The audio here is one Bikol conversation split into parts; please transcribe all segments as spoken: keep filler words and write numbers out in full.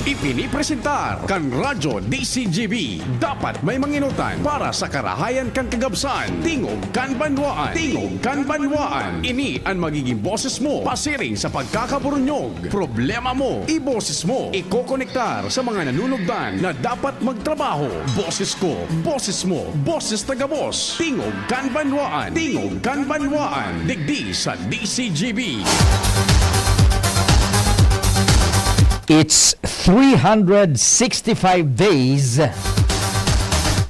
Ipinipresentar kan Radyo D C G B. Dapat may manginotan para sa karahayan kan kagabsan. Tingog kan banwaan. Tingog kan banwaan. Ini an magiging boses mo pasiring sa pagkakaburunyog. Problema mo, iboses mo. Ikokonektar sa mga nanunugdan na dapat magtrabaho. Boses ko, boses mo, boses taga-boss. Tingog kan banwaan. Tingog kan banwaan. Digdi sa D C G B. It's three hundred sixty-five days.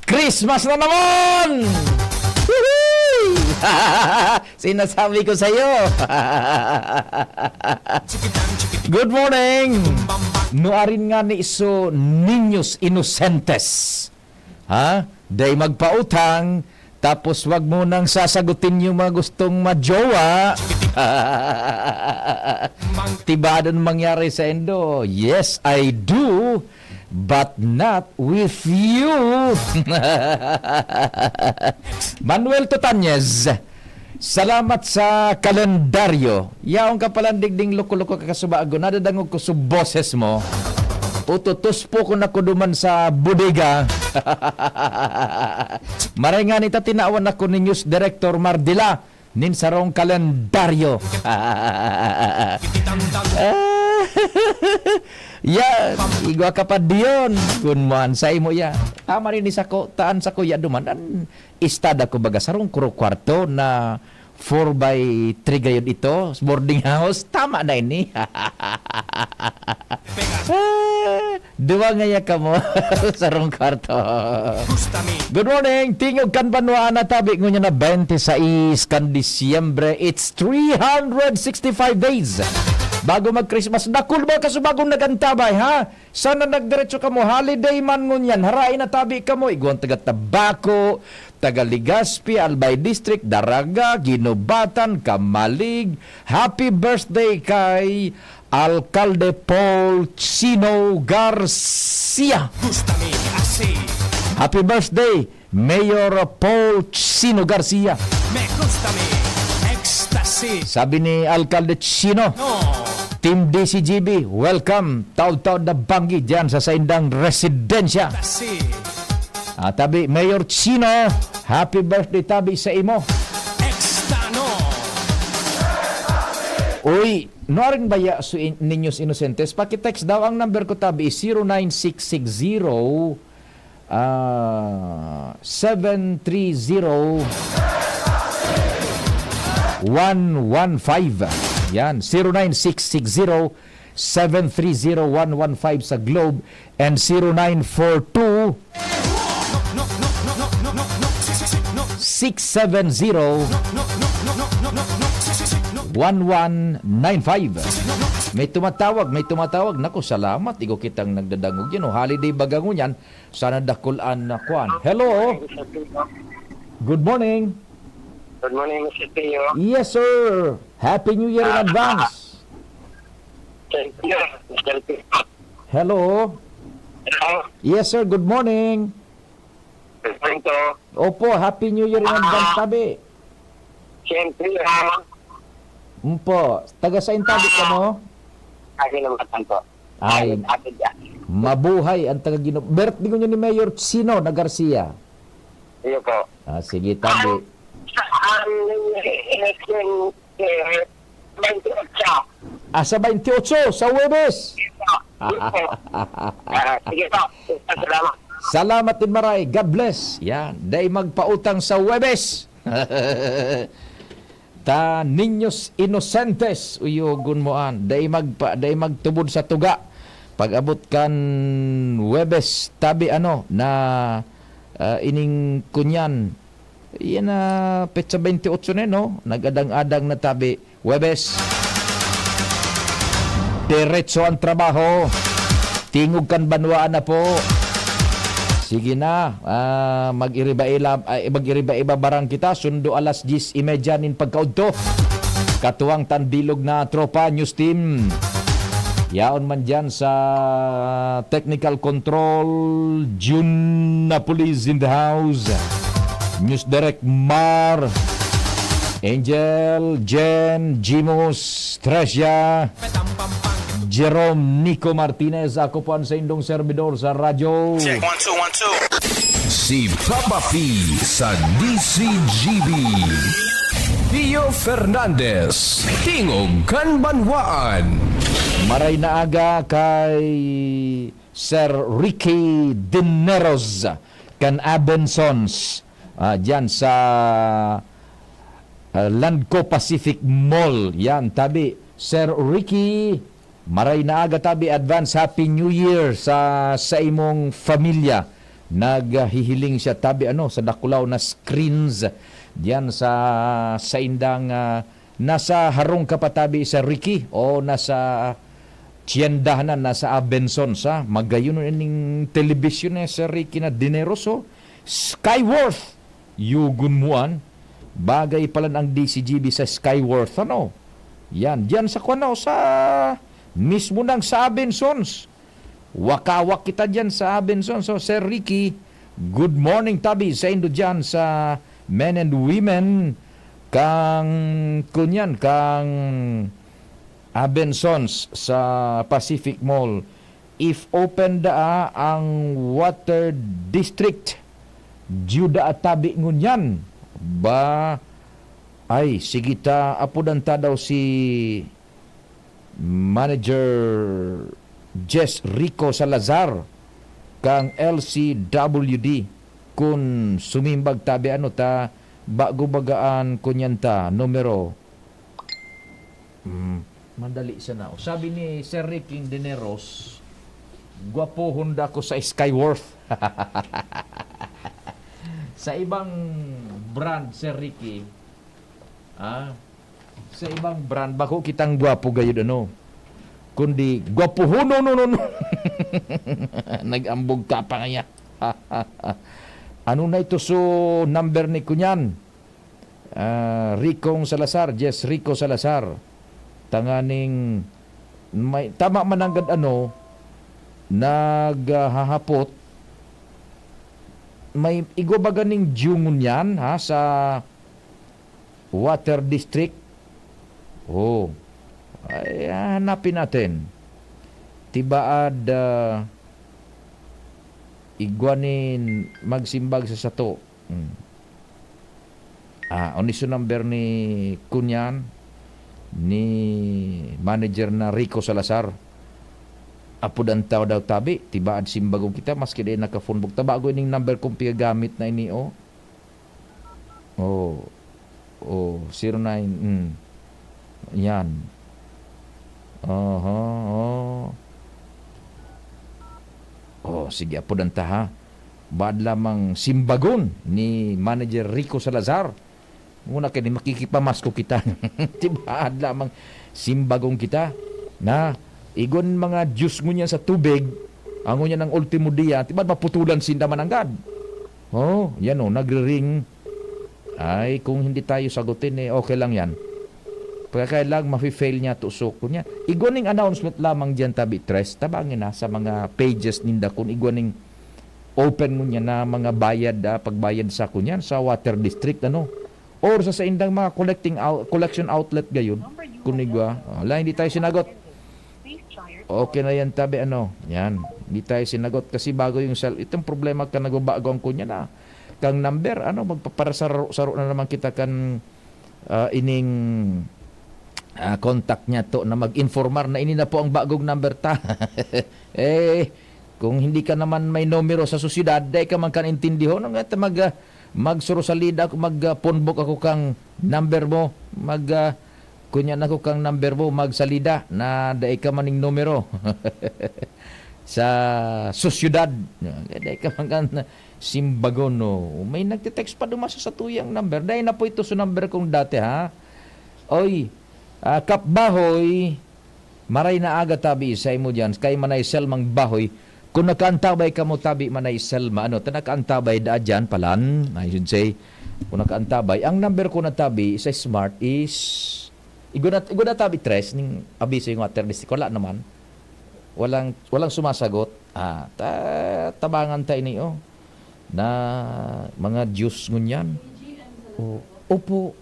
Christmas na naman! Woohoo! Sinasabi ko sa'yo. Good morning! Nuarin nga ni iso niños inosentes. Ha? Dai magpautang, tapos wag mo nang sasagutin yung mga gustong majowa. Tibadon mangyari sa indo. Yes, I do, but not with you. Manuel Totañez, salamat sa kalendaryo. Yaon ka palan digding loko-loko ka kasubago. Nadadangog ko sa boses mo. Ututuspo ko na ko duman sa bodega. Maray nga ni ta tinawan ako ni News Director Mardila nin sarong kalendaryo. Yan, igwa ka pa diyon. Kun mo an sa imo ya. Tama rin ni sako, taan sa kuya duman. An istada ko baga sarong kuro kwarto na four by three gayod ito, boarding house. Tama na ini. Ah, duwa ngaya kamo sarong kwarto. Good morning, Tingog kan Banwa na tabi ngunyan na twenty-six kan Disyembre. It's three hundred sixty-five days bago mag-Christmas. Dakul ba kasubagong nagantabay, ha? Sana nagdiretso kamo, holiday man ngunyan, harai na tabi kamo, igwang taga Tabaco, taga Legazpi, Albay District, Daraga, Guinobatan, Camalig. Happy birthday kay Alkalde Paul Chino Garcia. Gustami, asi. Happy birthday, Mayor Paul Chino Garcia. Me gusta mi ecstasy. Sabi ni Alkalde Chino, No. Team D C G B, welcome. Taud-taud na banggi dyan sa saindang residensya. Ecstasy. Ah, tabi, Mayor Chino, happy birthday tabi sa imo. Extano. Uy, nuarin baya su in-, Niños Inocentes? Paki-text daw, ang number ko tabi is zero nine six six zero, ah, seven three zero, one one five. Yan, zero nine six six zero, seven three zero one one five sa Globe and zero nine four two, six seven zero, one one nine five. May tumatawag, may tumatawag. Naku, salamat. Igo kitang nagdadangog yan, oh. Holiday baga ngunyan. Sana dakul an, ah, kwan. Hello? Good morning. Good morning, Mister Teo. Yes, sir. Happy New Year in Ah, advance. Thank you, Mister Teo. Hello? Hello? Yes, sir. Good morning. Good morning po. Opo, Happy New Year in advance, Ah. tabi. Siyempre, ah. Opo. Taga saan tabi Ah. kamo? Ay, naman po. Ay, Ay, ate dyan. mabuhay ang taga Gino-, birthday ko niya ni Mayor Chino na Garcia. Iyo po. Ah, sige, tabi. Ang, ang election, eh, twenty-eight. Ah, sa twenty-eight, sa Huwebes. Iyo po. Iyo po. Ah, sige po. Salamat. Salamat din, maray. God bless. Yan. Dai magpautang sa Huwebes. Ta Niños Inocentes, uyogon mo an. Dai magpa-, dai magtubod sa tuga. Pag-abot kan Huwebes, tabi ano, na, ah, ining kunyan. Yan na, petsa twenty-eight na, no? Nag-adang-adang na tabi. Huwebes. Diretso ang trabaho. Tingog kan banwaan na po. Sige na, ah, mag-iriba-ila-, ay, mag-iriba-iba barang kita. Sundo alas diyes y media nin pagkaudto. Katuwang tandilog na tropa, news team. Yaon man dyan sa technical control, Jun Napolis in the house. News Direct Mar, Angel, Jen, Jimus, Trecia, Jerome Nico Martinez, ako po ang saindong servidor sa radyo. Check, one, two, one, two. Si Papa P sa D C G B. Pio Fernandez, Tingog kan Banwaan. Maray na aga kay Sir Ricky Dineros kan Abensons, ah, diyan sa, ah, Landco Pacific Mall. Yan, tabi. Sir Ricky, maray na aga tabi, advance Happy New Year sa, sa imong familya. Naghihiling siya tabi, ano, sa dakulaw na screens diyan sa saindang, ah, nasa harong ka pa tabi, Sir Ricky, o nasa tiyendahan na, nasa Abensons, ha? Magayon ning telebisyon ni Sir Ricky na Dineros, oh. Skyworth, yugon mo an. Bagay pala ang D C G B sa Skyworth, ano? Yan, diyan sa kuwan, oh, sa mismo nang sa Abensons. Wakawak kita diyan sa Abensons. So, Sir Ricky, good morning tabi saindo diyan sa men and women kang, kunyan, kang Abensons sa Pacific Mall. If open daa ang water district, diyu daa tabi ngunyan. Ba, ay, sige ta, apodan ta daw si Manager Jess Rico Salazar kang L C W D kun sumimbag tabi, ano ta, bago bagaan kunyan ta, numero. Mm, madali siya na. Sabi ni Sir Ricky Dineros, "Gwapohon da ko sa Skyworth." Sa ibang brand, Sir Ricky, ah, sa ibang brand, bako kitang gwapo gayud, ano. Kundi, gwapohon, no, no, no, no. Nag-ambog ka pa kaya. Ano na ito so number ni kunyan? Ah, Ricong Salazar, Jess Rico Salazar. Tanganing may, tama man nanggad ano, naghahapot, may igwa ba ganing diyu ngunyan, ha, sa Water District? Oh. Ay, hanapin natin. Tibaad, ah, igwa nin magsimbag sa sato. Hmm. Ah, ano so number ni kunyan, ni manager na Rico Salazar? Apodan ta daw tabi, tibaad simbagon kita, maski dai naka-phone book. Tabago ining number kong pigagamit na ini, oh. Oh. Oh, zero nine, mm. Yan. Aha, oh. Oh, sige, apodan ta, ha. Baad lamang simbagon ni Manager Rico Salazar. Muna kini makikipamasko kita. Tibaad lamang simbagon kita. Na, igwa nin mga diyos ngunyan sa tubig, ang ngunyan ang ultimo dia, tibaad maputulan sinda mananggad. Oh, yan oh, nagre-ring. Ay, kung hindi tayo sagutin, eh, okay lang yan. Pagkakailang, mafe-fail niya, tusok ko niya. Igwa ning announcement lamang diyan, tabi, Tres. Tabangin na sa mga pages ninda kung igwa ning open ngunyan na mga bayad, ah, pagbayad sa kunyan, sa water district, ano. Or sa saindang mga collecting out-, collection outlet gayon, kung igwa. Wala, hindi tayo sinagot. Okay na yan, tabi, ano. Yan. Hindi tayo sinagot kasi bago yung sal-, itong problema ka nagbabago ang kunya na. Kang number, ano, magpaparasaro-saro na naman kita kan, ah, ining, ah, contact niya to na mag-informar na ini na po ang bagong number ta. Eh, kung hindi ka naman may numero sa sosyedad, dai ka man kan intindihon, nga ta mag, ah, magsuro salida ako, mag, ah, phone book ako kang number mo, mag, ah, kunyan ako kang number mo, magsalida na dai ka maning numero. Sa sosyedad, dai ka man kan simbagon, no? May nagte-text pa duman sa satuyang number. Dai na po ito sa number kong dati, ha? Oy, ah, Kap Bahoy, maray na aga tabi sa imo diyan, kay Manay Selmang Bahoy. Kung nakaantabay kamo tabi, Manay Selma, ano, ta nakaantabay da diyan, palan, I should say. Kung nakaantabay, ang number ko na tabi sa Smart is, igwa na, igwa na tabi tres, ning abiso yung water district, wala naman. Walang, walang sumasagot. Ah, ta-, tabangan ta ini, oh. Na mga Diyos ngunyan. Oh, opo.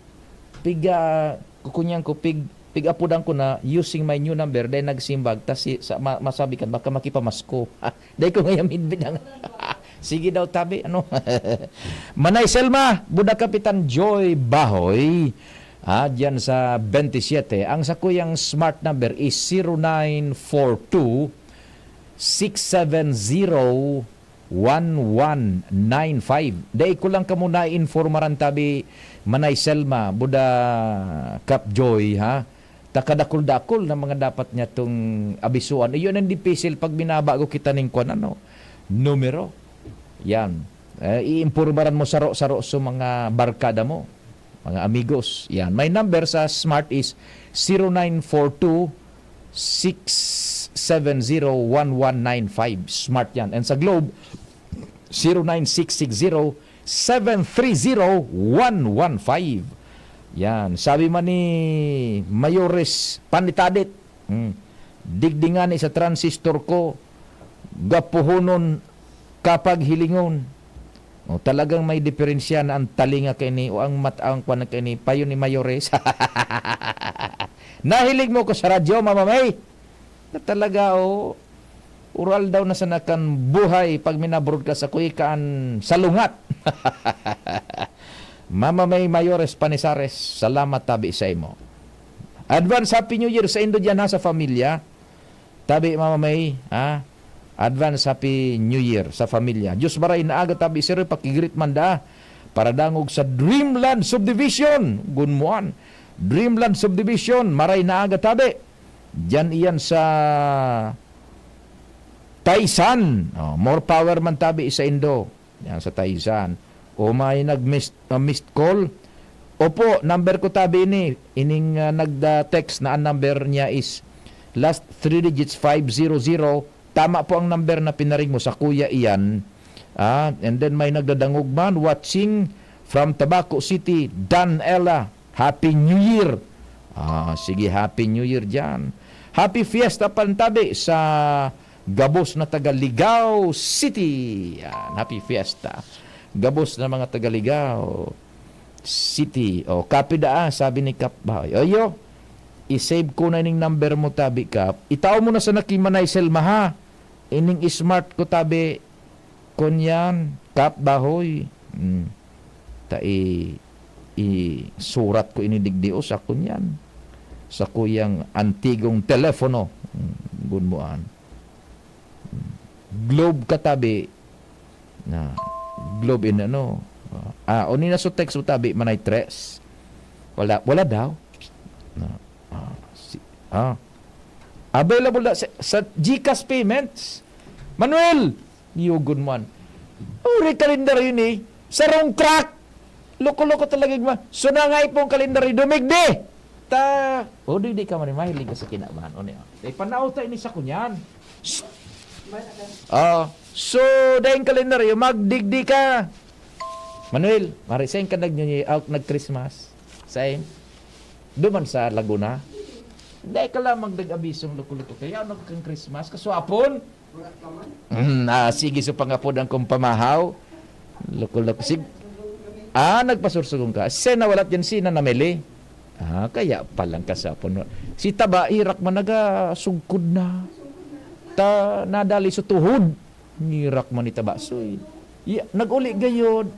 Pig, ah, kukunyan ko, pig, Pig-apodan ko na using my new number, dahil nagsimbag, tas si, sa, ma-, masabi kan, baka makipamasko. Dahil ko ngayon midbid ang, sige daw tabi, ano? Manay Selma, Buda Kapitan Joy Bahoy, ah, dyan sa twenty-seven. Ang sakuyang smart number is zero nine four two, six seven zero, one one nine five. Dai ko lang kamo naiinformaran tabi, Manay Selma, Buda Kap Joy, ha? Ta kadakul-dakul na mga dapat niya tong abisuan. Iyon ang dipisil pag binabago kita ning kwan, ano, numero. Yan. Eh, iinformaran mo saro-saro sa mga barkada mo, mga amigos. Yan. My number sa Smart is zero nine four two, six seven zero, one one nine five. Smart yan. And sa Globe, zero nine six six zero, seven three zero, one one five. Yan. Sabi man ni Mayores Panitadit, hmm, digdi ngani sa transistor ko, gapuhonon kapag hilingon. O, talagang may diferensya na ang talinga kaini o ang mat-, ang kwan kaini, payo ni Mayores. Nahiling mo ko sa radyo, Mama May? Na talaga, oh, ural daw na sana kan buhay pag minabroadcast ako, ikaan salungat. Mama May Mayores Panisares, salamat tabi sa imo. Advance Happy New Year sa indo diyan, ha, sa pamilya. Tabi, Mama May, ha? Advance Happy New Year sa pamilya. Diyos maray na aga tabi, sir, pakigreet man da. Para dangog sa Dreamland Subdivision, Gunmuan. Dreamland Subdivision, maray na aga tabi. Diyan iyan sa Taisan. Oh, more power man tabi sa indo. Yan sa Taisan. O may nag-missed, ah, missed call. Opo, number ko tabi ini. Ining, ah, nagda-text na ang number niya is last three digits, five zero zero. Tama po ang number na pinaring mo sa Kuya Ian. Ah, and then may nagdadangog man, watching from Tabaco City, Dan Ella. Happy New Year. Ah, sige, Happy New Year diyan. Happy Fiesta pantabi sa gabos na taga Ligao City. Yan, Happy Fiesta. Gabos na mga taga Ligao City. O, kape daa, sabi ni Kap Bahoy. Oyo, i-save ko na ining number mo, tabi, Kap. Itao mo na sa nakimanay, Selma, ha? Ining smart ko, tabi. Kunyan, Kap Bahoy. Hmm. Ta i-, isurat ko ini digdi o sa kunyan. Sa kuyang antigong telepono. Hmm, gunmuan. Hmm. Globe katabi. Na, Globe in ano. Ah, oni na so text mo tabi, manay tres. Wala, wala daw. Na, ah, si, ah. Available na sa, sa GCash payments. Manuel! Yugon man. Uri kalendaryo ni, sarong crack! Loko-loko talaga, ma. So, na nga ipong kalendaryo, dumigdi! Ta, o, di, di ka man, mahilig ka sa kinabahan. O, niya. Ay, panauta ini sa kunyan. S-, ah, so, dahil kalendaryo, magdigdi ka. Manuel, Mari, saan ka nag-, out nag-Christmas? Saan? Duman sa Laguna? Dahil ka lamang nag-abisong loko-loko. Kaya ano kang Christmas? Kaswapon? Mm, ah, sige, so pangapodan kong pamahaw. Loko-loko. Sig-, ah, nagpasursugon ka. Sena walat yan, sina namili? Ah, kaya palang kasapon. Si Taba, irak man nagasugkod na. Ta, nadali sa tuhod. Nirak man ni Taba. So, y-, nag-uli gayod.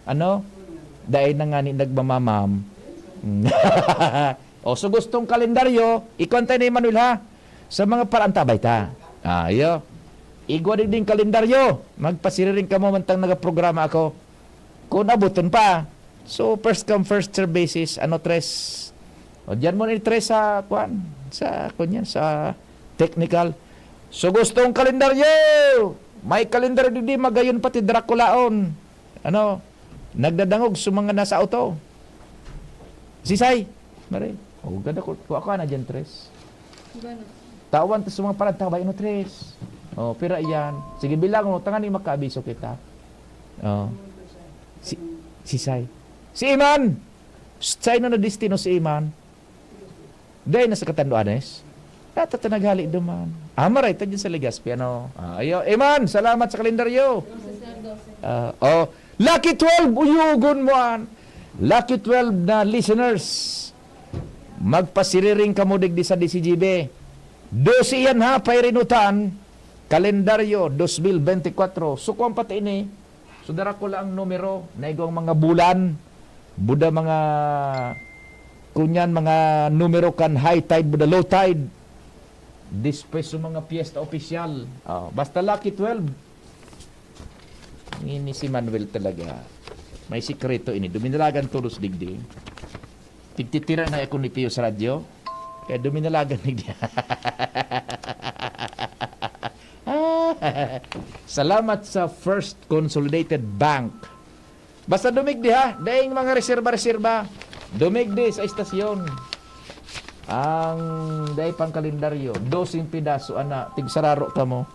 Ano? Dahil na nga ni nagmamamam. O, so gustong kalendaryo, ikuan tayo ni Manuel, ha? Sa mga paraan tabay ta. Ah, iyo. Igwa din din kalendaryo. Magpasiriring ka mo mantang nagaprograma ako. Kung abuton pa. So, first come, first serve basis. Ano, tres? O, diyan mo ni tres sa, kwan, sa, kunyan, sa technical. So, gustong kalendaryo! May kalendaryo digdi, magayon pati Draculaon. Ano? Nagdadangog sa mga nasa auto. Sisay? Mare. O, ganda ko. Kuha ka na dyan, tres. Gano'n. Tawan ta sa mga paragtabay, ano, tres? O, pira yan. Sige, bilang mo. Tangan yung makaabiso kita. O. Si, sisay? Si Iman! Sa ino na destino si Iman? Dai na sa Catanduanes? Nata ta naghali duman. Ah, maray ta dyan sa Legazpi, ano? Ah, ayo, Iman, salamat sa kalendaryo. Ah, oh, Lucky twelve, uyugon mo an. Lucky twelve na listeners. Magpasiriring kamo digdi sa D C G B. Dose iyan ha, pairinutan, kalendaryo dos mil bente kwatro. So, kuwan pati ini. So, dara ko lang numero, naigwang mga bulan, buda mga, kunyan, mga numero kan high tide, buda low tide. Despues sa mga piyesta opisyal. Oh, basta lucky twelve. Ini si Manuel talaga. May sikreto ini. Duminalagan todos digdi. Tigtitira na ako ni Pius Radyo. Kaya duminalagan digdi. Salamat sa First Consolidated Bank. Basta dumigdi ha, daing mga reserba-reserba. Dumigdi sa istasyon. Ang dai pang kalendaryo, doseng pidaso, ana, tigsararo kamo.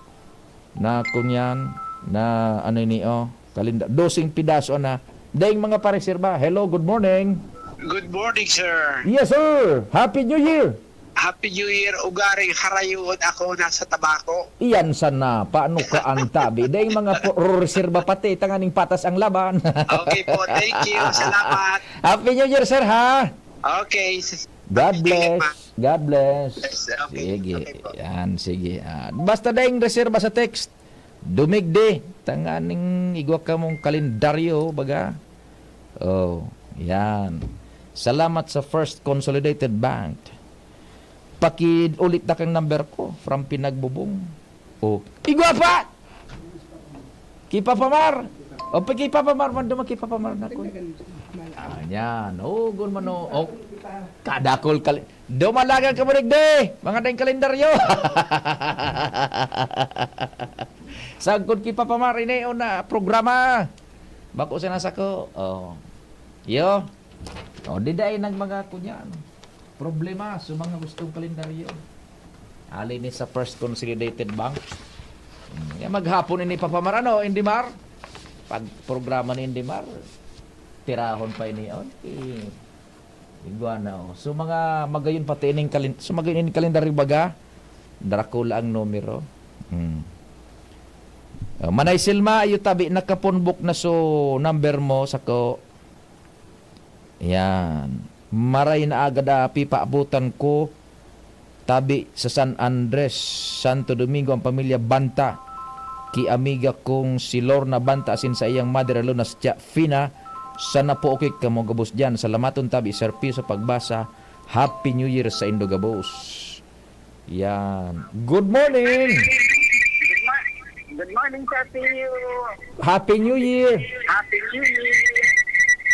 Na kunyan, na ano ini, oh, kalinda-, doseng pidaso, ana. Daing mga pareserba. Hello, good morning. Good morning, sir. Yes, sir. Happy New Year. Happy New Year. Ugaring harayoon ako nasa tabako. Iyan sana. Paano ka ang tabi? Daing mga po-, reserba pati, tanganing patas ang laban. Okay po. Thank you. Salamat. Happy New Year, sir, ha? Okay. God Sige, bless. ma. God bless. Yes, okay. Sige. Okay po. Yan, sige. Ah, basta daing reserba sa text, dumigdi. Tanganing igwa kamong kalendaryo, baga. Oh, yan. Salamat sa First Consolidated Bank. Pakiulit na kang number ko from Pinagbubong. Oh, igwa pa! Ki Papa Mar! O, pa ki Papa Mar, man duman ki Papa Mar na ko. Ah, yan. Oh, gun man, oh. Oh, kadakol kali-, dumalagan ka mo digdi! Mga daing kalendaryo! Sagkod ki Papa Mar, ini na programa. Bako sa nasa ko. Oh. Yo. Oh, di dai nag mga kunyan. Problema sa mga gustong kalendaryo. Ali ni sa First Consolidated Bank. Hmm, yan maghapon ini Papa Mar, ano, Indimar? Pag programa ni Indimar, tirahon pa ini, oh. Eh, igwa na, oh. So, mga magayon pati ining kalin-, so, magayon ining kalendaryo baga, Dracula ang numero. Hmm. Oh, Manay Silma, ayo tabi, nakapunbok na so number mo, sako. Yan. Maray na agad, ah, pipaabotan ko tabi sa San Andres, Santo Domingo, ang pamilya Banta. Ki amiga kong si Lorna Banta asin saiyang mother-in-law na si Tia Fina. Sana po okay kamo gabos diyan. Salamaton tabi, Sir Pio, sa pagbasa. Happy New Year saindo gabos. Yan. Good morning! Good mor-, good morning, Sir Pio. Happy New Year! Happy New Year!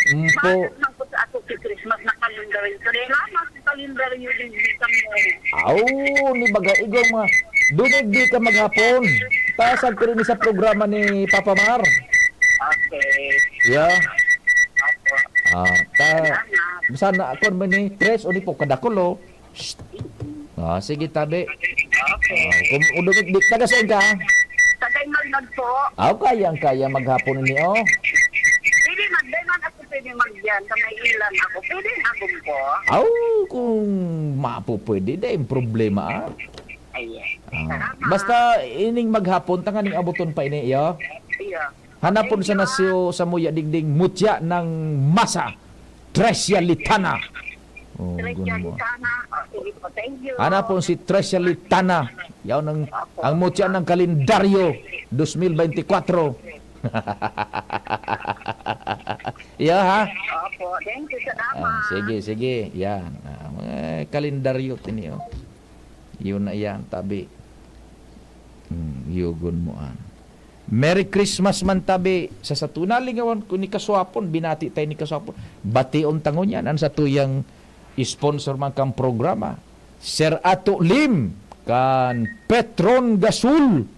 Mm po. Bakit man po sa ako si Christmas na kalendaryo? Salamat sa kalendaryo din dito mo. Aw, ni baga, igwa mga, dumigdi ka maghapon. Tasag ko rin sa programa ni Papa Mar. Okay. Yeah. Opo. Ah, ta-, Salamat. Sana ako man ni tres o di po kadakol, oh. Shh. Ah, sige, tabi. Okay. Ah, kung udumikdik, taga saan ka? Taga Imaynag po. Aw, kayang-kaya maghapon ini, oh. Pwede mag-, di man ako pwede magdiyan sa may ilan ako. Pwede na ako po. Aw, kung mapo pwede, dai problema, ah. Ayan. Ah, Salamat. Basta ining maghapon, tanganing abuton pa ini, iyo. Iyo. Hanapon Thank sana you, ah. siyo sa muya digding mutya ng masa. Tresia Litana. Oh, Tresia gun mo. Litana. Oh, sige po. Thank you. Hanapon si Tresia Litana. Yaw ng, Opo. ang mutya ng kalendaryo, dos mil bente kwatro. Iya, ha? Opo. Thank you. Salamat. Ah, sige, sige. Yan. Ah, mga kalendaryo, tiniyo. Yun na yan, tabi. Hmm, yugon mo, ah. Merry Christmas man tabi sa sato. Nalingawan ko ni Kaswapon, binati tayo ni Kaswapon. Bation ta ngunyan an satuyang sponsor man kan programa, Sir Ato Lim, kan Petron Gasol.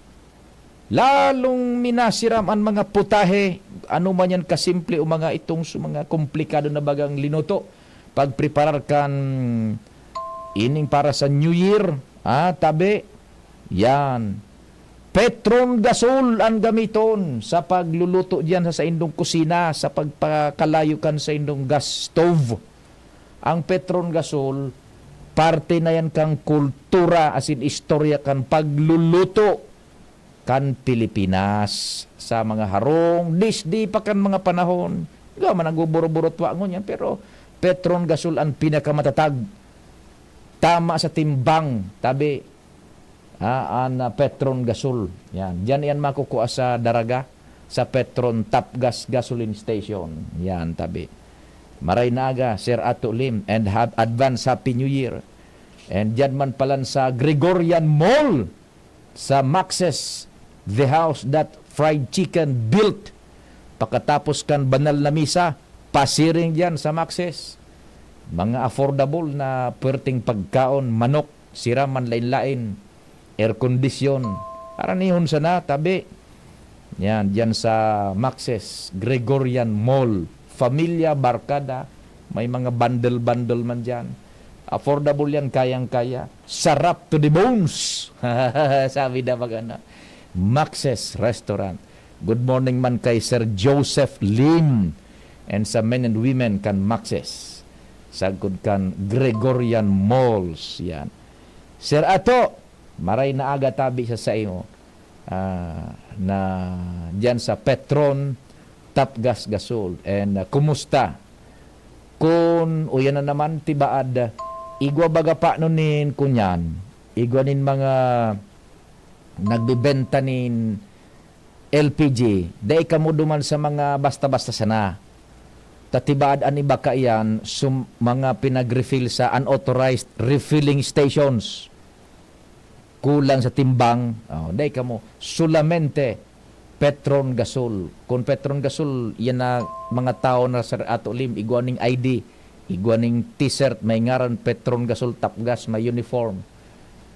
Lalong minasiram an mga putahe, ano man yan kasimple o mga itong sa mga komplikado na bagang linuto. Pagpreparar kan ining para sa New Year, ah, tabi, yan. Petron Gasol ang gamiton sa pagluluto diyan sa saindong kusina, sa pagpakalayo kan saindong gas stove. Ang Petron Gasol, parte na yan kang kultura, as in, istorya kan pagluluto kan Pilipinas sa mga harong, disdi pa kan mga panahon. Ikaw man, nagbuburo-buro twa ngunyan, pero Petron Gasol ang pinakamatatag Tama sa timbang, tabi, ah, an, ah, Petron Gasol. Yan. Diyan yan makukuha sa Daraga, sa Petron Top Gas Gasoline Station. Yan, tabi. Maray na aga, Sir Ato Lim, and have advance Happy New Year. And diyan man palan sa Gregorian Mall, sa Max's, the house that fried chicken built. Pakatapos kan banal na misa, pasiring diyan sa Max's. Mga affordable na puwerteng pagkaon, manok, sira man lain-lain, air condition. Aranihon sana, tabi. Yan, diyan sa Max's, Gregorian Mall. Familia, barkada, may mga bundle-bundle man diyan. Affordable yan, kayang-kaya. Sarap to the bones. Sabi na mag-, ano, Max's Restaurant. Good morning man kay Sir Joseph Lim and sa men and women kan Max's. Sagkod kan Gregorian Malls. Yan. Sir Ato, maray na aga tabi sa saimo. Ah, na diyan sa Petron, Top Gas Gasol. And, ah, kumusta? Kun uyan na naman, tibaad, igwa baga pa no nin kunyan, igwa nin mga nagbebenta nin L P G, dai kamo duman sa mga basta-basta sana. Ta tibaad an iba kaiyan, sum-, mga pinag-refill sa unauthorized refilling stations. Kulang sa timbang, oh, dai kamo. Solamente Petron Gasol. Kun Petron Gasol, yan na mga tao na, Sir Ato Lim, igwa ning I D, igwa ning T-shirt, may ngaran Petron Gasol, Top Gas, may uniform.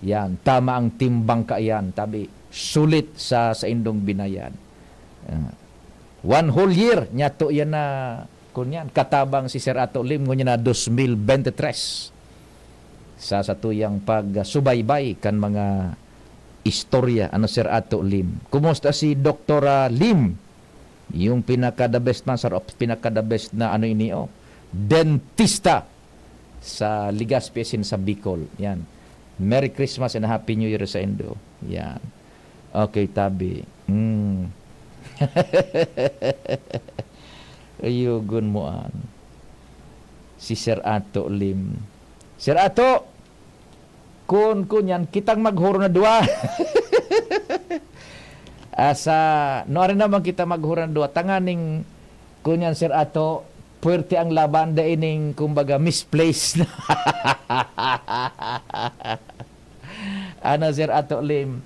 Yan, tama ang timbang kaiyan, tabi, sulit sa, sa indong binayad. Ah, one whole year, nyato yan na, kunyan, katabang si Sir Ato Lim, ngunyan na dos mil bente tres. Sa satuyang pagsubaybay kan mga istorya, ano, Sir Ato Lim. Kumusta si Doktora Lim? Yung pinaka-the best man, sir, of pinaka-the best na ano ini, oh, dentista sa Legazpi asin sa Bicol. Yan. Merry Christmas and Happy New Year sa indo. Yan. Okay, tabi. Mm. Ayugon mo an. Si Sir Ato Lim. Sir Ato, kun, kun yan, kitang maghuro na duwa. Asa, no, ari naman kita maghuro na duwa. Tanganing, kun yan, Sir Ato, puwerte ang laban, dai ning, kumbaga, misplaced na. Ano, Sir Ato Lim?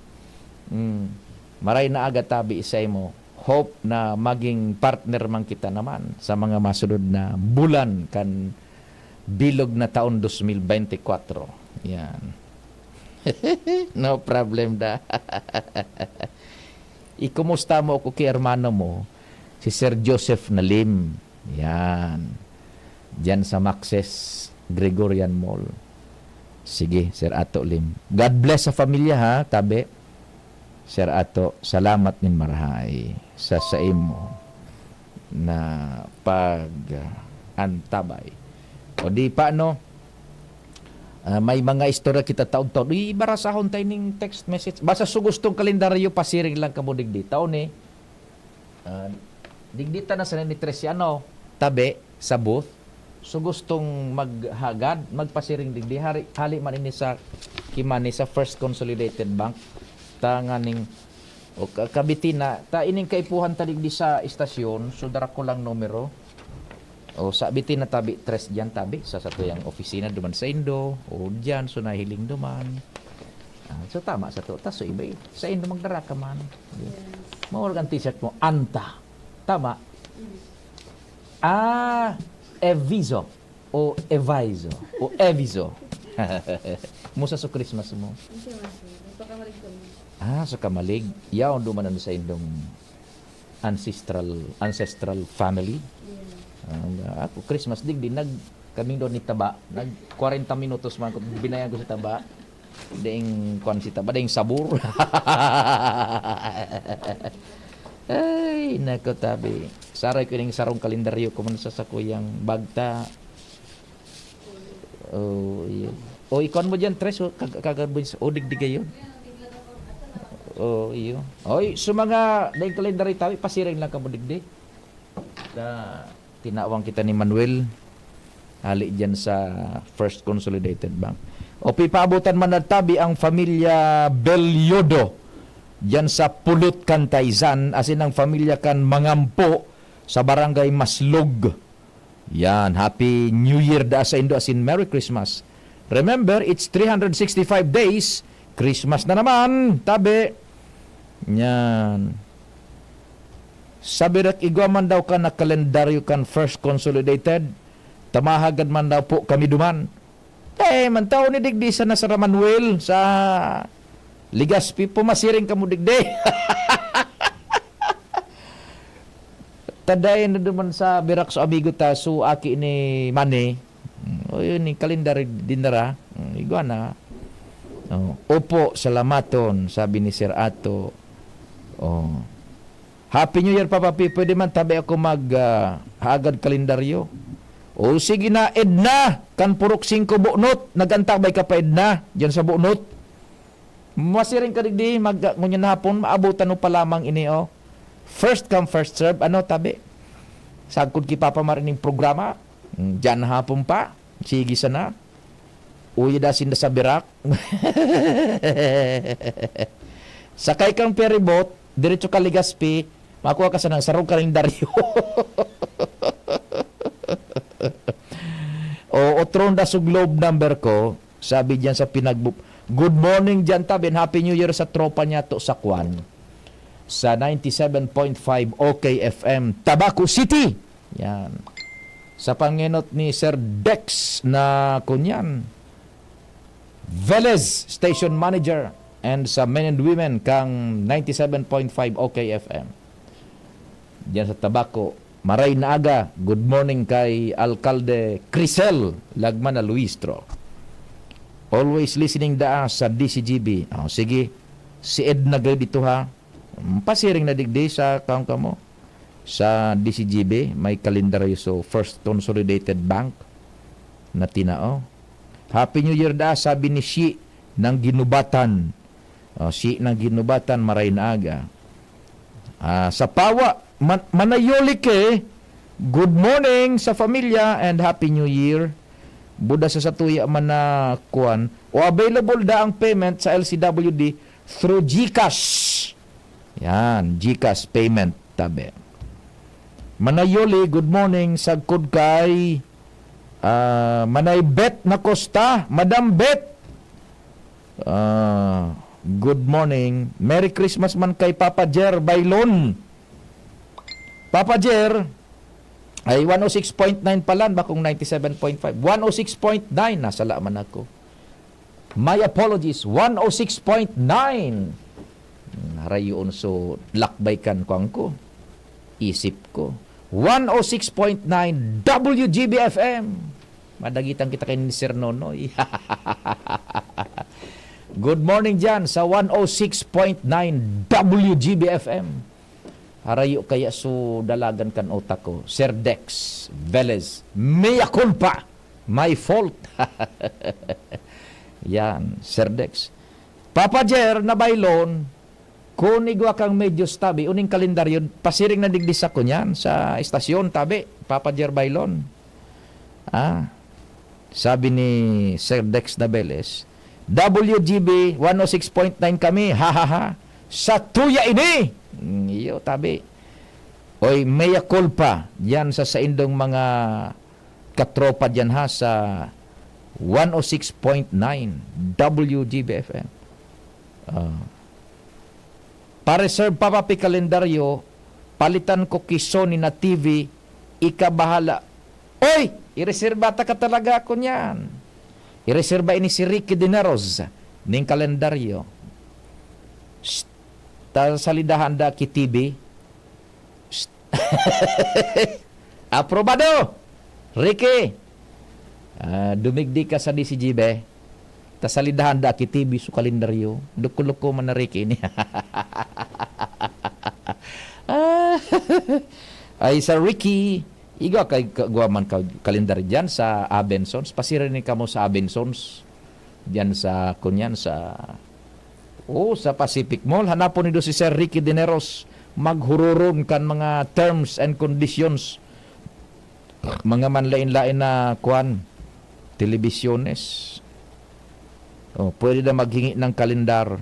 Hmm. Maray na aga tabi sa imo. Hope na maging partner man kita naman sa mga masunod na bulan kan bilog na taon dos mil bente kwatro. Yan. No problem da. Ikumusta mo ako ki hermano mo, si Sir Joseph Nalim. Yan. Diyan sa Max's Gregorian Mall. Sige, Sir Ato Lim. God bless sa pamilya, ha, tabi. Sir Ato, salamat nin marahay sa saimo na pag-antabay. O di pa, no? Ah, may mga istorya kita taon-taon. Ibarasahon tayo ning text message. Basta su gustong kalendaryo, pasiring lang kamo digdi. Taon, eh. Ah, digdi ta na sa ni Tres, ano, tabi, sa booth. So, gustong maghagad, magpasiring digdi. Hari, hali man ini sa Kimani, sa First Consolidated Bank. Tanganing, o ka-, kabitin na, ta ining kaipuhan ta digdi sa istasyon, so dara ko lang numero. O, sa bitin na tabi, tres diyan tabi, sa satuyang opisina, duman sa indo, o diyan, so nahiling duman. Ah, so, tama sa to. Ta, so, iba eh. Sa indo, magdara ka man. Yes. Maurag ang t-shirt mo, Anta. Tama. Mm. Ah, Eviso. O Evaiso. O Eviso. Musa so Christmas mo? Hindi, Master. Nagpakamalig kami. Ah, so kamalig. Yaon duman ano sa indong ancestral, ancestral family. Yeah. Ah, ako, Christmas, digdi, nag-, kaming doon ni Taba, nag kwarenta minutos man ko, binayan ko si Taba. Daing kwan si Taba, daing sabor. Ay, nako, tabi. Saray ko ning sarong kalendaryo ko man sa sakuyang bagta. Oh, iyo. O, ikwan mo diyan, Tres, o, kag-, kagarbon sa, o, digdiga yun. Oh, iyo. Oy, so mga daing kalendaryo tabi, pasiring lang kamo digdi. Ta, tinawang kita ni Manuel. Hali diyan sa First Consolidated Bank. O pipaabotan man na tabi ang pamilya Belyodo diyan sa Pulot, Cantayzan, asin ang pamilya kan Mangampo sa Barangay Maslog. Yan, Happy New Year daa saindo asin Merry Christmas. Remember, it's three hundred sixty-five days, Christmas na naman, tabi. Yan. Sabi rak igwa man daw ka na kalendaryo kan First Consolidated, tamahagad man daw po kami duman. Eh, mantao ni digdi sa Nasara Manuel, sa Legazpi, pumasiring kamo digdi. Taday na duman sa Birak so amigo ta, so aki ni Manny. Mm, o yun, yung kalendar dinara. Mm, igwa na. Oh, opo, salamaton, sabi ni Sir Ato. Oh. Happy New Year, Papa P. Pwede man tabi ako mag, ah, hagad kalendaryo. O sige na, Edna, kan Purok singko Bunot. Nag-antabay ka pa, Edna, diyan sa Bunot. Masiring ka digdi, mag, ngunyan na hapon, maabutan mo pa lamang ini, oh. First come, first serve. Ano, tabi? Sagkod ki Papa Mar ining programa. Mm, diyan na hapon pa. Sige sana. Uya da sinda sa Birak. Sakay kang ferryboat, diretso ka Legazpi, makuha ka sana sarong kalendaryo. O, otro da sa Globe number ko, sabi diyan sa pinagbu-, "Good morning diyan, Tab, and Happy New Year sa tropa niya to sa kwan, sa ninety-seven point five O K F M, Tabaco City." Yan. Sa pangenot ni Sir Dex na kunyan, Velez, station manager, and sa men and women kang ninety-seven point five O K F M. Diyan sa Tabaco, maray na aga, good morning kay Alkalde Crisel Lagman na Luistro. Always listening daa sa D C G B. Oh, sige, si Edna gayud ito ha. Mm, pasiring na digdi sa kaon kamo. Sa D C G B, may kalendaryo so First Consolidated Bank na tinao. "Happy New Year daa," sabi ni Shi ng Ginubatan. Oh, Shi ng Ginubatan, maray na aga. Ah, sa Pawa, Man-, Manayolike, good morning sa pamilya and Happy New Year. Buda sa satuya man na kuan. O available da ang payment sa L C W D through GCash. Yan, GCash payment, tabi. Manayoli, good morning. Sagkod kay, ah, Manay Bet na Costa. Madam Bet, ah, good morning. Merry Christmas man kay Papa Jer Bailon. Papa Jer, ay one oh six point nine pala, bakong ninety-seven point five. One oh six point nine, nasala man ako. My apologies, one oh six point nine. Hmm, harayoon so lakbay kan kuwan ko, isip ko. One oh six point nine W G B F M. Madagitan kita kay ni Sir Nonoy. Good morning dyan sa one oh six point nine W G B F M. Harayo kaya so dalagan kan utak ko. Sir Dex Velez, mea culpa. My fault. Yan, Sir Dex. Papa Jer na Bailon, kun igwa kang medyo tabi, uning kalendaryo, pasiring na digdi sa kunyan, sa estasyon, tabi, Papa Jer Bailon. Ah, sabi ni Sir Dex Nabeles, "W G B one oh six point nine kami, ha, ha, ha. Sa tuya ini!" Mm, iyo, tabi. Oy, mea culpa, yan sa saindong mga katropa diyan ha, sa one oh six point nine W G B F M. Ah. Pa-reserve pa, Papi Kalendaryo, palitan ko ki Sony na T V, ika bahala. Oy! Ireserba ta ka talaga ako niyan. Ireserba ini si Ricky Dineros ning kalendaryo. Shh! Ta salidahan da ki T V. Psst. Aprobado! Ricky! Ah, dumigdi ka sa D C G B. Ta salidahan da ki T V so kalendaryo. Loko-loko man na Ricky ini. Ah, ay, sa Ricky, igwa kay ka-, gwa man ka-, kalendaryo dyan sa Abensons. Pasiring ni kamo sa Abensons. Diyan sa, kunyan, sa, oh, sa Pacific Mall. Hanapon nindo si Sir Ricky Dineros. Maghururon kan mga terms and conditions. Mga manlain-lain na, kwan, telebisyones. Oh, pwede na maghingi ng kalendar.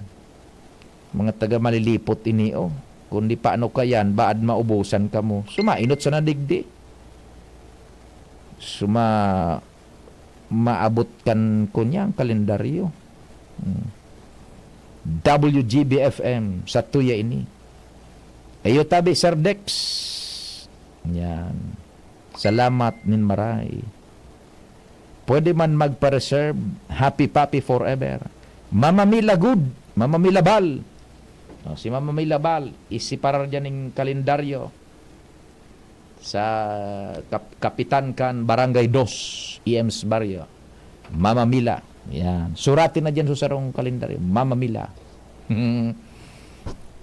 Mga taga Malilipot ini, oh. Kung di pa ano ka yan, baad maubusan ka mo. Sumainot sa nadigdi. Suma-, maabot kan kunyang kalendaryo. Hmm. W G B F M, sa tuya ini. Ayo tabi, Sir Dex. Yan. Salamat nin maray. Pwede man magpa-reserve, Happy Papi forever. Mama Mila good, Mama Mila Bal. Oh, si Mama Mila Bal, isiparar dyan ning kalendaryo sa kap-, kapitan kan Barangay Dos, E M's Barrio. Mama Mila. Yan. Surati na dyan sa sarong kalendaryo. Mama Mila.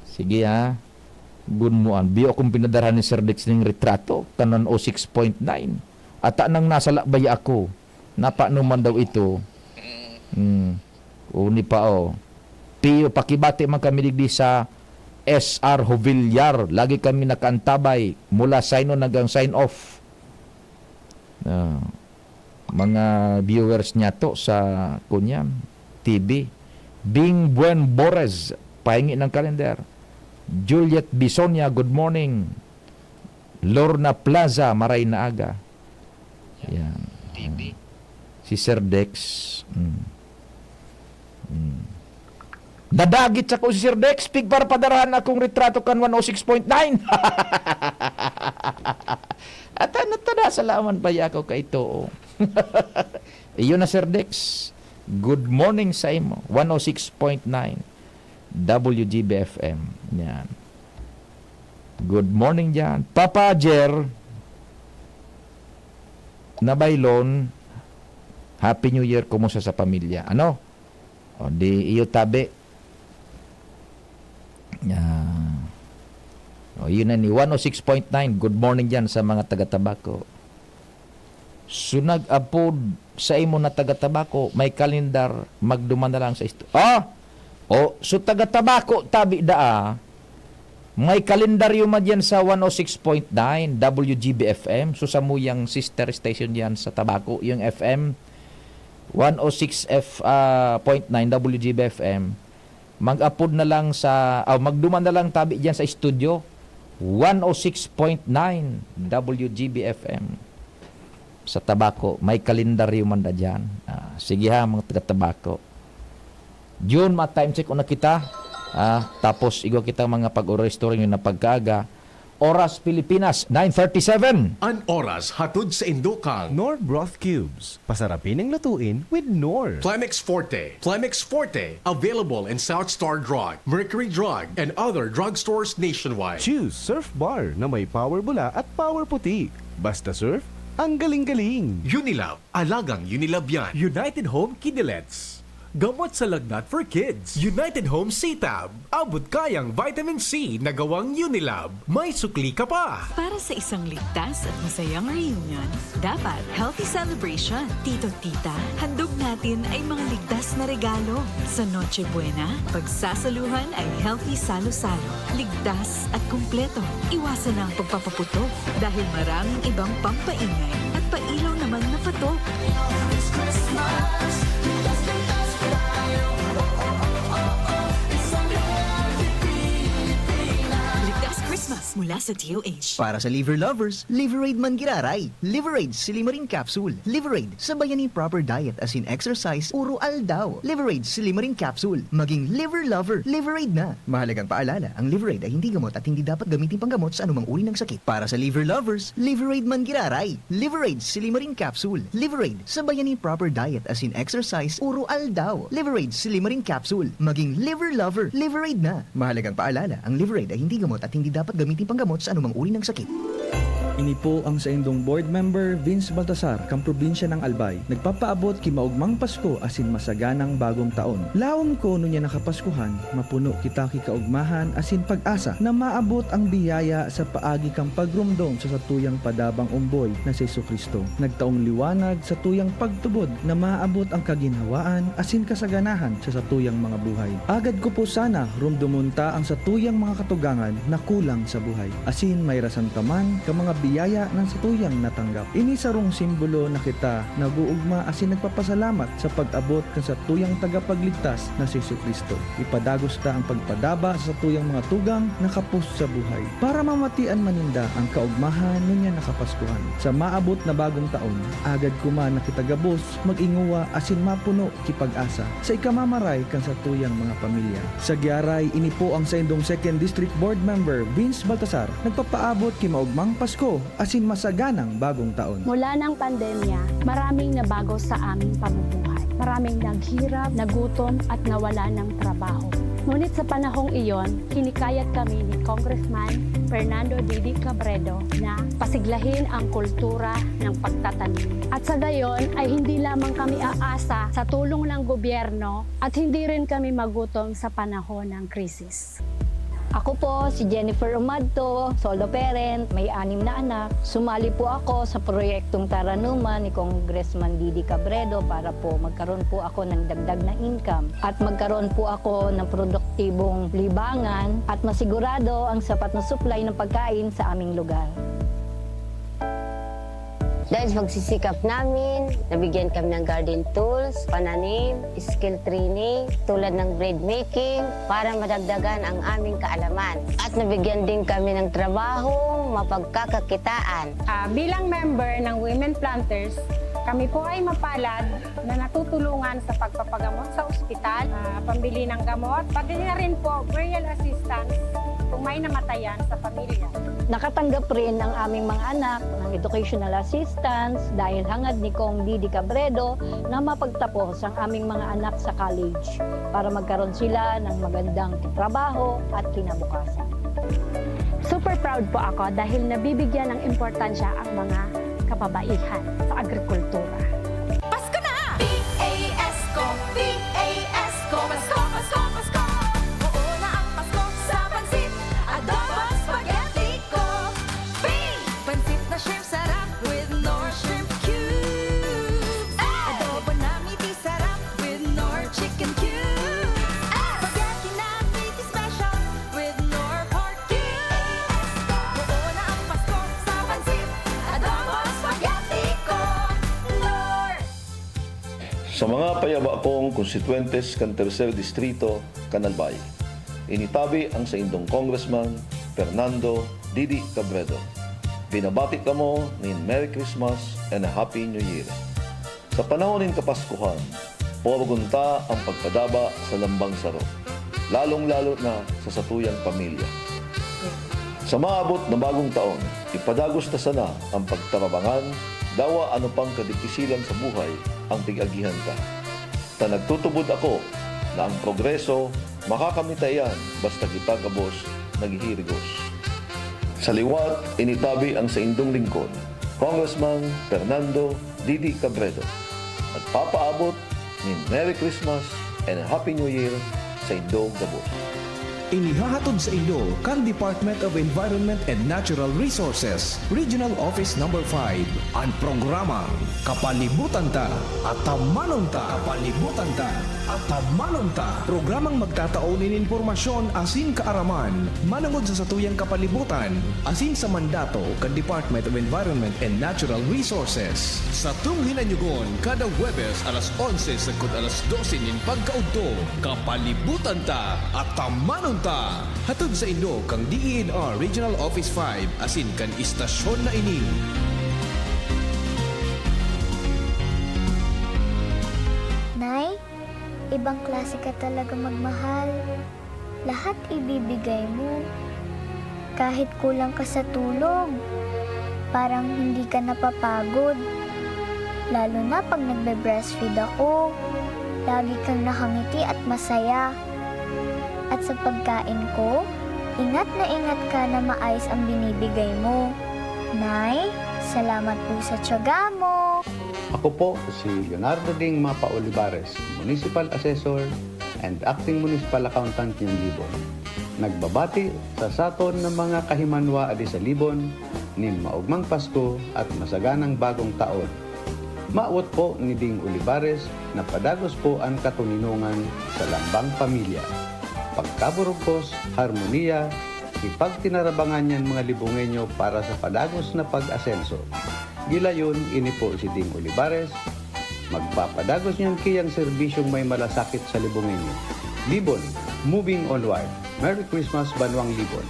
Sige ha. Gunmoan. Biyo akong pinadarhan ni Sir Dex ning retrato. Kanan o six point nine. Ata nang nasa lakbay ako. Napano man daw ito? Hmm. Uni pa, oh. Pio, pakibati man kami digdi sa S R Jovillar. Lagi kami nakaantabay mula sign on hanggang sign off. Ah, mga viewers niya to sa, kunyan, T V. Bing Buen Bores, pahingi ng kalender. Juliet Bisonia, good morning. Lorna Plaza, maray na aga. Yan. T V. Si Sir Dex. Mm. Mm. Nadagit sa ko si Sir Dex, pigparpadarahan akong retrato kan one oh six point nine. At ano to, nasa laman pa ako kay Too. Iyon na, Sir Dex. Good morning sa imo. One oh six point nine W G B F M. Yan. Good morning dyan. Papa Jer, Nabaylon, Happy New Year, kumusta sa pamilya? Ano? O, di iyo tabi. Ah. O, yun na ni one oh six point nine. Good morning dyan sa mga taga-Tabaco. So, nag-apod sa imo na taga-Tabaco, may kalendar, magduman na lang sa isto-, ah! O, so taga-Tabaco, tabi daa, may kalendaryo man diyan sa one oh six point nine W G B F M. So, samuyang sister station diyan sa Tabaco, yung F M, one oh six F, ah, point nine W G B F M. Mag-apod na lang sa, ah, magduman na lang tabi diyan sa studio, one oh six point nine W G B F M. Sa Tabaco, may kalendaryo man da diyan. Ah, sige ha, mga taga-Tabaco. Jun, ma-time check una kita. Ah, tapos igwa kita mga pag-oras story na pagkaaga. Oras Pilipinas, nine thirty-seven. An oras hatod sa indo kang Knorr Broth Cubes. Pasarapin ang lutuin with Knorr. Plemex Forte. Plemex Forte, available in South Star Drug, Mercury Drug, and other drugstores nationwide. Choose Surf Bar na may power bula at power puti. Basta surf, ang galing-galing. Unilab, alagang Unilab yan. United Home Kidney Lens. Gamot sa lagnat for kids. United Home C-Tab. Abot kayang vitamin C na gawang Unilab. May sukli ka pa! Para sa isang ligtas at masayang reunion, dapat healthy celebration. Tito, tita, handog natin ay mga ligtas na regalo. Sa Noche Buena, pagsasaluhan ay healthy salo-salo. Ligtas at kumpleto. Iwasan na ang pagpapaputok dahil maraming ibang pampaingay at pailaw naman na patok. Ligtas Christmas mula sa D O H. Para sa liver lovers, Liveraid man giraray. Liveraid Silimarin Capsule. Liveraid, sabayan nin proper diet asin exercise uro aldaw. Liveraid Silimarin Capsule. Maging liver lover, Liveraid na. Mahalagang paalala, ang Liveraid ay hindi gamot at hindi dapat gamitin panggamot sa anumang uri ng sakit. Para sa liver lovers, Liveraid man giraray. Liveraid Silimarin Capsule. Liveraid, sabayan nin proper diet asin exercise uro aldaw. Liveraid Silimarin Capsule. Maging liver lover, Liveraid na. Mahalagang paalala, ang Liveraid ay hindi gamot at hindi dapat gamitin panggamot sa anumang uri ng sakit. Ini po ang saindong board member, Vince Baltasar, kan probinsya ng Albay. Nagpapaabot ki maogmang Pasko asin masaganang Bagong Taon. Laom ko ngunyan na Kapaskuhan, mapuno kita ki kaogmahan asin pag-asa na maabot ang biyaya sa paagi kan pagromdom sa satuyang padabang omboy na si Jesu-Cristo. Nagtaong liwanag satuyang pagtubod na maabot ang kaginhawaan asin kasaganahan sa satuyang mga buhay. Agad ko po sana romdomon ta ang satuyang mga katugangan na kulang sa buhay. Asin may rasan ta man kan mga biyaya na satuyang natanggap. Ini sarong simbolo na kita nag-oogma asin nagpapasalamat sa pag-abot kan satuyang Tagapagligtas na si Jesu-Cristo. Ipadagos ta ang pagpadaba sa satuyang mga tugang na kapos sa buhay, para mamatian man ninda ang kaogmahan ngunyan na Kapaskuhan. Sa maabot na bagong taon, agad kuman na kita gabos mag-ingowa asin mapuno ki pag-asa sa ikamamaray kan satuyang mga pamilya. Sa giaray, ini po ang saindong Second District Board Member, Vince Baltasar, nagpapaabot ki maogmang Pasko asin masaganang Bagong Taon. Mula ng pandemya, maraming nabago sa aming pamumuhay. Maraming naghirap, nagutom, at nawala ng trabaho. Ngunit sa panahong iyon, hinikayat kami ni Congressman Fernando Didi Cabredo na pasiglahin ang kultura ng pagtatanim. At sa gayon ay hindi lamang kami aasa sa tulong ng gobyerno at hindi rin kami magutom sa panahon ng krisis. Ako po si Jennifer Umadto, solo parent, may anim na anak. Sumali po ako sa proyektong Taranuman ni Congressman Didi Cabredo para po magkaroon po ako ng dagdag na income at magkaroon po ako ng produktibong libangan at masigurado ang sapat na supply ng pagkain sa aming lugar. Dahil sa pagsisikap namin, nabigyan kami ng garden tools, pananim, skill training, tulad ng bread making, para madagdagan ang aming kaalaman. At nabigyan din kami ng trabaho, mapagkakakitaan. Ah, bilang member ng Women Planters, kami po ay mapalad na natutulungan sa pagpapagamot sa ospital, ah, pambili ng gamot, pati na rin po burial assistance kung may namatayan sa pamilya. Nakatanggap rin ang aming mga anak ng educational assistance dahil hangad ni Cong Didi Cabredo na mapagtapos ang aming mga anak sa college para magkaroon sila ng magandang trabaho at kinabukasan. Super proud po ako dahil nabibigyan ng importansya ang mga kababaihan sa agrikultura. Pasko na! P A S ko, P A S ko, Pasko, Pasko, Pasko! Oo na ang Pasko sa pansit, adobo, spaghetti ko. P! Pansit na shrimp sarap with Knorr shrimp cubes. Adobo na miti sarap with Knorr chicken cubes. Spaghetti na miti special with Knorr pork cubes. Oo na ang Pasko sa pansit, adobo, spaghetti ko. Knorr! Sa mga payaba kong konstituyentes kan Tercer Distrito, kan Albay, initabi ang saindong Congressman Fernando Didi Cabredo. Binabati kamo nin Merry Christmas and a Happy New Year. Sa panahon nin Kapaskuhan, pawagon ta ang pagpadaba sa lambang saro, lalong-lalo na sa satuyang pamilya. Sa maabot na bagong taon, ipadagos ta sana ang pagtarabangan, dawa ano pang kadipisilan sa buhay ang pig-agihan ta. Ta nagtutubod ako na ang progreso makakamit ta iyan basta kita gabos naghihirigos. Sa liwat, initabi ang saindong lingkod, Congressman Fernando Didi Cabredo. Nagpapaabot nin Merry Christmas and Happy New Year sa indong gabos. Inihahatod sa inyo kan Department of Environment and Natural Resources, Regional Office Number five, an programang Kapalibutan Ta, Atamanon Ta. Kapalibutan Ta, Atamanon Ta. Programang magtatao nin impormasyon asin kaaraman manongod sa satuyang kapalibutan asin sa mandato kan Department of Environment and Natural Resources. Satong hinanyugon kada Huwebes alas onse sagkod alas dose nin pagkaudto. Kapalibutan Ta, Atamanon Ta. Hatod sa inyo kan D E N R Regional Office five asin kan istasyon na ini. Nay, ibang klase ka talaga magmahal. Lahat ibibigay mo. Kahit kulang ka sa tulog, parang hindi ka napapagod. Lalo na pag nagbe-breastfeed ako, lagi kang nakangiti at masaya. At sa pagkain ko, ingat na ingat ka na maayos ang binibigay mo. Nay, salamat po sa tiyaga mo. Ako po si Leonardo Ding Mapa Olivares, Municipal Assessor and Acting Municipal Accountant nin Libon. Nagbabati sa saton na mga kahimanwa adi sa Libon nin maogmang Pasko at masaganang Bagong Taon. Mawot po ni Ding Olivares na padagos po an katoninongan sa lambang pamilya, pagkaburugkos, harmonia, Pagtinarabangan niyan mga Libongeño para sa padagos na pag-asenso. Gilayon, ini po si Ding Olivares, magpapadagos niyan kiyang serbisyong may malasakit sa Libongeño. Libon, moving onward. Merry Christmas, Banwang Libon!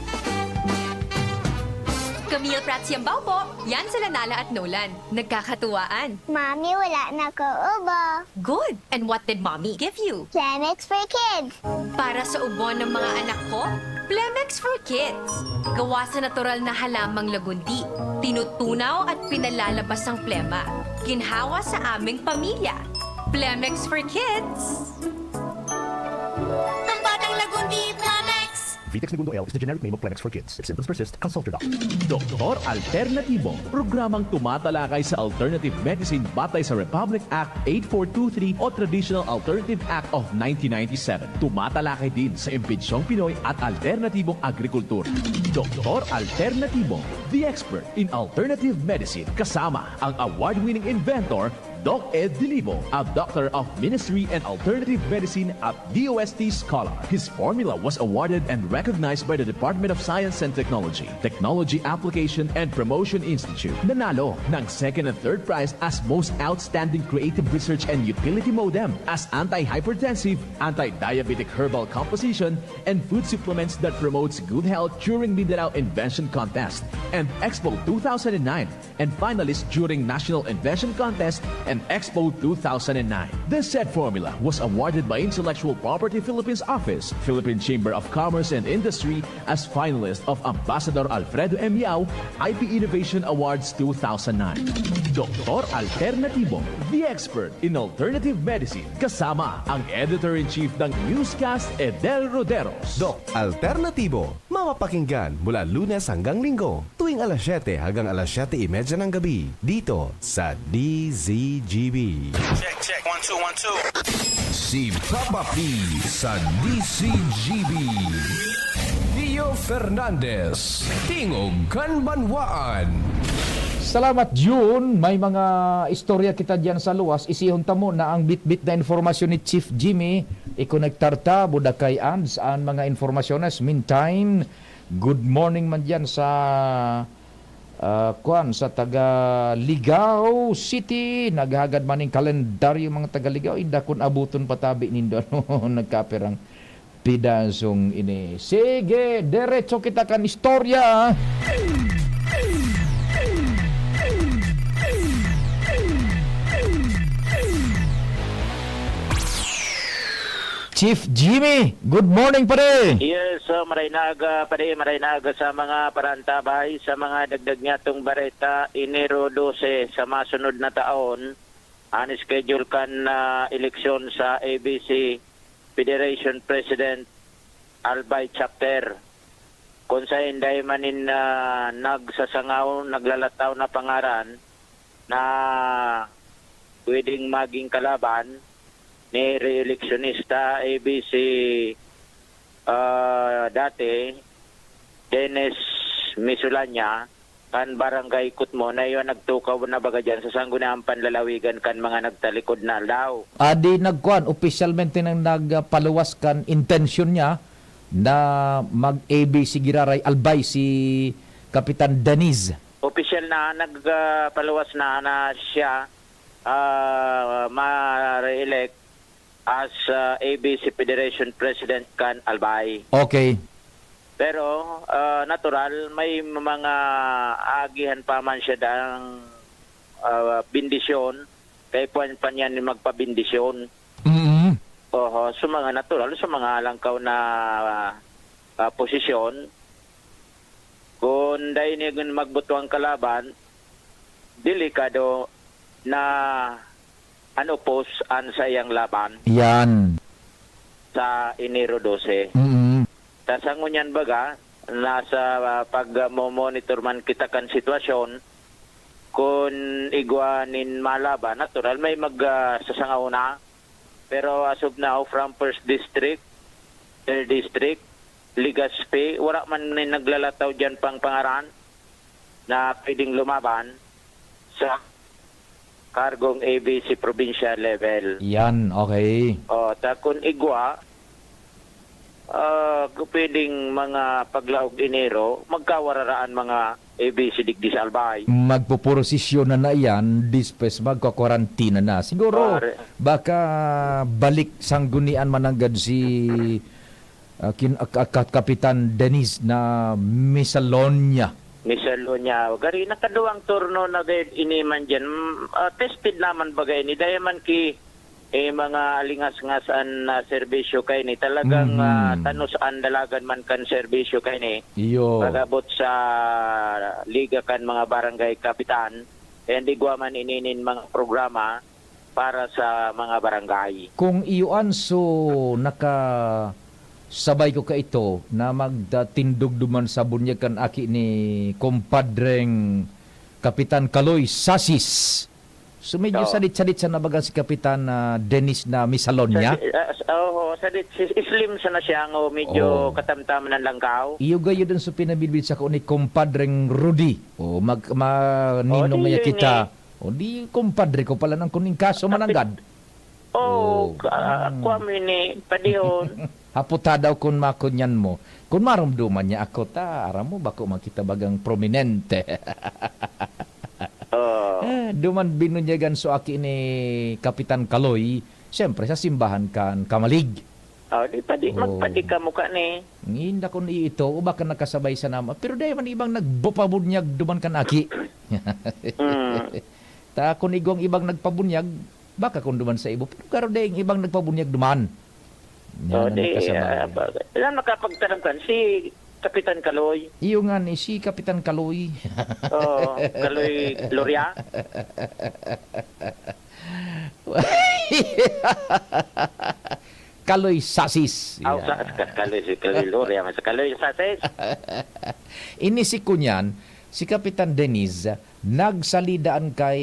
Camille Prats Yambao po. Yan sila Nala at Nolan. Nagkakatuwaan. Mami, wala na ko ubo. Good. And what did mommy give you? Plemex for kids. Para sa ubo ng mga anak ko, Plemex for Kids. Gawa sa natural na halamang lagundi. Tinutunaw at pinalalabas ang plema. Ginhawa sa aming pamilya. Plemex for Kids. Ang batang lagundi, Plemex! Vitex Negundo L is the generic name of Plemex for kids. If symptoms persist, consult your doctor. Doktor Alternatibo, programang tumatalakay sa alternative medicine batay sa Republic Act eight four two three o Traditional Alternative Act of nineteen ninety-seven. Tumatalakay din sa imbensyong Pinoy at alternatibong agrikultura. Doktor Alternatibo, the expert in alternative medicine, kasama ang award-winning inventor Doc Ed Dilibo, a Doctor of Ministry and Alternative Medicine at D O S T scholar. His formula was awarded and recognized by the Department of Science and Technology, Technology Application and Promotion Institute. Nanalo ng second and third prize as Most Outstanding Creative Research and Utility Modem as anti-hypertensive, anti-diabetic herbal composition, and food supplements that promotes good health during Mindanao Invention Contest and Expo two thousand nine and finalist during National Invention Contest and Expo two thousand nine. The said formula was awarded by Intellectual Property Philippines Office, Philippine Chamber of Commerce and Industry as finalist of Ambassador Alfredo M. Yao I P Innovation Awards two thousand nine. Doktor Alternatibo, the expert in alternative medicine, kasama ang Editor-in-Chief ng Newscast, Edel Roderos. Doc Alternatibo, mapapakinggan mula Lunes hanggang Linggo, tuwing alas siyete hanggang alas siyete y media ng gabi, dito sa D Z G B. Check, check. One, two, one, two. Si Papa P sa D Z G B. Rio Fernandez, Tingog kan Banwaan. Salamat, Jun. May mga istorya kita diyan sa luwas. Isihon ta muna ang bitbit na informasyon ni Chief Jimmy. Ikonektar ta, Budakay Ads, an mga informasyones. Meantime, good morning man diyan sa, ah, kwan, sa taga Ligao City. Naghagad man ning kalendaryo, mga taga Ligao. Inda kun abuton pa tabi nindo, ano, nagkapirang pidasong ini. Sige, derecho kita kan istorya. Chief Jimmy, good morning, pare! Yes, uh, maray na aga, pare, maray na aga sa mga parantabay, sa mga dagdag niyatong bareta, Enero dose, sa masunod na taon, an schedule kan ah, eleksyon sa A B C Federation President Albay Chapter. Kung sa inday man nin ah, nagsasangaw, naglalataw na pangaran na pwedeng maging kalaban ni re-eleksyonista A B C ah, dati, Dennis Misulanya, kan Barangay Kutmo, na iyo nagtukaw na baga dyan sa Sangguniang Panlalawigan kan mga nagtalikod na aldaw. Adi nagkuan, opisyalmente nang nagpaluwas kan intensyon niya na mag-A B C giraray albay si Kapitan Deniz. Opisyal na nagpaluwas na na siya ah, ma-re-elect as ah, A B C Federation President kan Albay. Okay. Pero ah, natural, may mga agihan pa man siya dang ah, bendisyon, kay puwan pa niya ni magpabendisyon. Mm. Oho, so mga natural, sa mga langkaw na ah, posisyon, kung dai niya magbuto ang kalaban, delikado na ano pos an saiyang laban Yan. sa Enero dose. Mm. Ta sa ngunyan baga, nasa ah, pagmo-monitor man kita kan sitwasyon, kun igwa nin malaban, natural may mag ah, sasangaw na. Pero as of now, from first district, third district, Legazpi, wala man nin naglalataw diyan pang pangaran na pwedeng lumaban sa kargong A B C provincial level. Yan, okay. O, ta kun igwa, Ah, pwedeng mga paglaog Enero, magkawararaan mga A B C digdi sa Albay. Magpoprosesyon na na iyan, dispes magkakwarantina na. Siguro, Pare. baka balik sanggunian mananggad si, ah, kin-, ah, ka-, ka-, Kapitan Dennis na Misalonia. Misalonia. Gari, nakaduwang turno na gayud ini man dyan. Mm, ah, tested naman baga ini. Daya man ki, eh, mga alingas-ngas an, ah, serbisyo kaini. Talagang, Mhm. ah, tanos an dalagan man kan serbisyo kaini. Iyo. Pag-abot sa liga kan mga barangay kapitan, and igwa man ini nin mga programa para sa mga barangay. Kung iyo an so nakasabay ko kaito na magtatindog duman sa bunyag kan aki ni Kompadreng Kapitan Kaloy Sasis. So, medyo Oo. sadit-sadit sa nabaga si Kapitan, ah, Dennis na Misalonia. Sa, ah, s-, oo, sadit, si-, slim sana siya, ngo, medyo Oo. katamtaman ang langkaw. Iyo gayo dun sa pinabidbid sa ko ni Kompadreng Rudy. O, mag-, maninong Oo, di ngaya yun kita. eh. O, di, kompadre ko pala nang kuning kaso Kapit-, mananggad. Oo, Oo. ka-, Mm. kuha mo ini, padihon. Hapot ha daw kun makunyan mo. Kun maromdoman niya ako, ta, aram mo, bako man kita bagang prominente. Oo. Eh, duman binunyagan so aki ni Kapitan Kaloy, siyempre, sa simbahan kan Kamalig. Oh, di padi-, Oo. magpadi ka mukha ni. Ngin, dakon iito, o baka nakasabay sa nama. Pero dai man ibang nagpabunyag duman kan aki. Mm. Ta, kun igwang ibang nagpabunyag, baka kun duman sa ibo. Pero garo dai ibang nagpabunyag duman. Yan Oh, ang di, nakasabay. ah, ba-, yan makapagtaram kan si Kapitan Kaloy. Iyo nga ni, si Kapitan Kaloy. Oo, Kaloy Gloria. Kaloy Sasis. Aw, sa, Yan. ka-, Kaloy, si Kaloy Gloria, mas Kaloy Sasis. Ini si kunyan, si Kapitan Dennis, nagsalidaan kay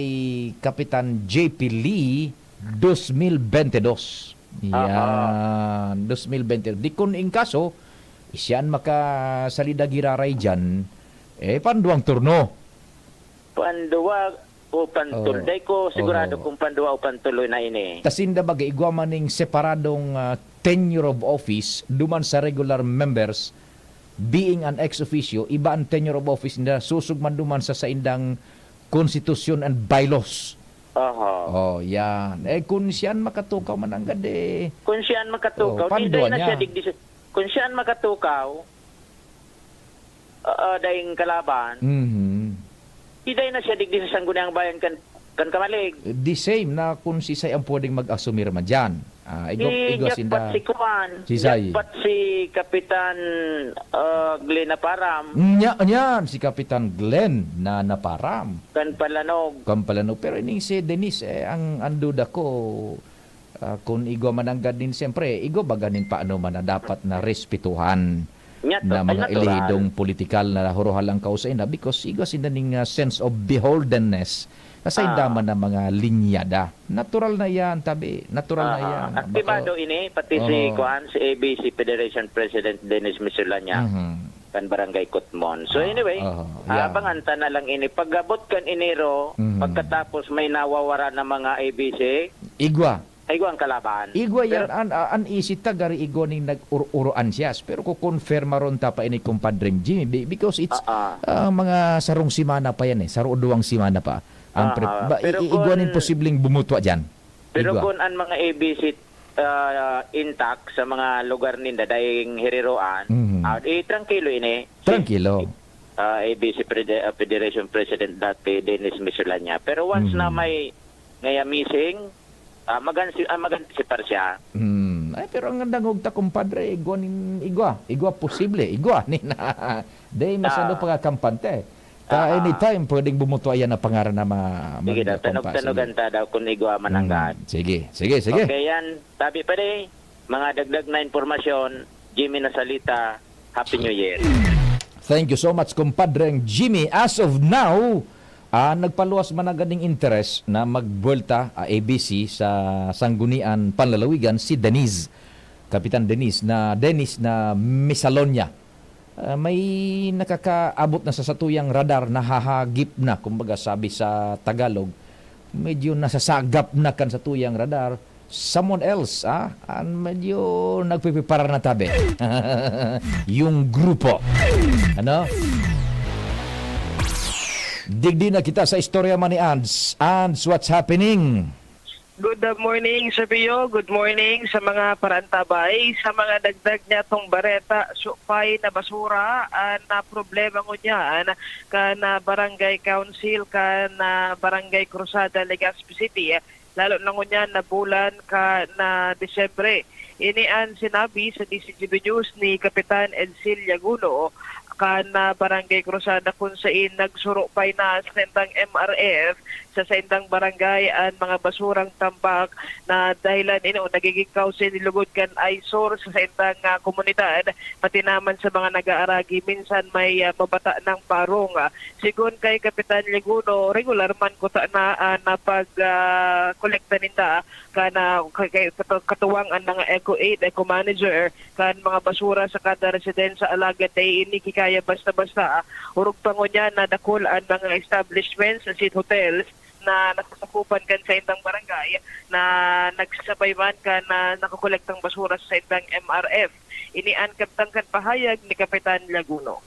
Kapitan J P Lee, dos mil bente dos. Aha. Yan, dos mil bente. Di kun in kaso, siya an makasalida giraray diyan, eh, panduwang turno. Panduwa o pantol. Oo. Dai ko sigurado Oo. kung panduwa o pantulo na ini. Ta sinda baga igwa man ning separadong, ah, tenure of office duman sa regular members, being an ex officio, iba an tenure of office nila, susog man duman sa saindang constitution and bylaws. Aha. Oh, yan. Eh, kung siya an makatukaw mananggad, eh. Kung siya an makatukaw, Oh, di, panduwa dai na siya niya. digdi sa, kung siya an makatukaw, ah, ah, daing kalaban, Mhm. di dai na siya digdi sa Sangguniang Bayan kan, kan Kamalig. The same na kung si Say ang pwedeng mag-asumir man dyan. Ah, igwa-, Di igwa jackpot sinda. si Kuan, Si Say. jackpot si Kapitan, ah, Glenn Naparam. Nya-, yan, si Kapitan Glenn na Naparam. Kan Palanog. Kan Palanog. Pero ining si Dennis, eh, ang, ang duda ko, ah, kung igwa mananggad nin, siyempre, igwa baga nin paano man na dapat na respetuhan Nya to, na ay mga natural. elehidong politikal na huruhal ang kausayan na because igwa sinda ning, ah, sense of beholdenness. Kasi Ah. daman na mga linyada. Natural na yan, tabi. Natural na Ah, yan. aktibado Baka ini, pati si Oo. Kuan, si A B C Federation President Dennis Misulanya, Mhm. kan Barangay Kutmon. So Ah, anyway, oo, yeah. abangan ta na lang ini. Pag-abot kan Enero, Mhm. pagkatapos may nawawara na mga A B C, Igwa. ay, igwa ang kalaban. Igwa yan, Pero an, an isi ta, gari igwa ning nag-ur-, uro-ansyas. Pero kukonfirma ron ta pa ini, Compadre Jimmy, be-, because it's, Ah, ah. ah, mga sarong semana pa yan eh, saro o duwang semana pa. Ang pre-, Ah, ah. ba, Pero i-, igwa ning kung posibleng bumutwa dyan. Pero Igwa. kung ang mga A B C, ah, intact sa mga lugar ninda, daing hiriroan, Mhm. ah, eh, trangkilo ini. Si, Trangkilo. ah, A B C Prede-, ah, Federation President dati, Dennis Misulanya. Pero once na Mhm. may ngaya missing, ah, magansi-, ah, magantisipar siya. Hmm. Ay, pero ang dangog ta, kumpadre, igwa nin, igwa. Igwa, posible, igwa. Nin, day masyado Ah. pagkakampante. Ta Ah, ah. anytime, pwedeng bumuto ayan na pangaran na ma-, Sige daw, magkakompas. tanog-tanogan Sige. ta daw kung igwa mananggad. Hmm. Sige, sige, sige. Okay, yan. Tabi pa rin, mga dagdag na impormasyon, Jimmy Nasalita, Happy New Year. Thank you so much, Compadreng Jimmy. As of now, ah, nagpaluwas man ang ganing interes na magbuwelta, ah, A B C sa Sanggunian Panlalawigan, si Denise, Kapitan Denise na, Dennis na Misalonia. Ah, may nakakaabot na sa satuyang radar, nahahagip na, kumbaga sabi sa Tagalog, medyo nasasagap na kan satuyang radar. Someone else, ah? An medyo nagpipiparar na tabi. Yung grupo. Ano? Digdi na kita sa istorya man ni Ads. Ads, what's happening? Good morning, Sir Pio. Good morning sa mga parantabay. Sa mga dagdag niya tong bareta, supay na basura, ah, na problema ngunyan kan ah, Barangay Council, kan ah, Barangay Cruzada, Legazpi City. Lalo na ngunyan na bulan ka na Disyembre. Ini an sinabi sa D C G B News ni Kapitan Edsel Yaguno, kan ah, Barangay Cruzada, kung sain nagsuro pa na sa saindang M R F sa saindang barangay an mga basurang tambak na dahilan ini o nagiging cause ni lugod kan eyesore sa saindang ah, komunidad, pati naman sa mga nag-aaragi. Minsan may ah, mabata ng parong. Ah, sigon kay Kapitan Yaguno, regular man kuta na ah, na pag ah, kolekta ninda kan ah, kay, kay, katu- katuwang an mga Eco Aid, Eco Manager, kan mga basura sa kada residensya, alagad dai ini kikaya basta-basta. Orog pa ngunyan na dakul an mga establishments asin hotels na nasasakupan kan saindang barangay na nagsasabay man kan ah, nakokolektang basura sa saindang M R F. Ini an kabtang kan pahayag ni Kapitan Laguno.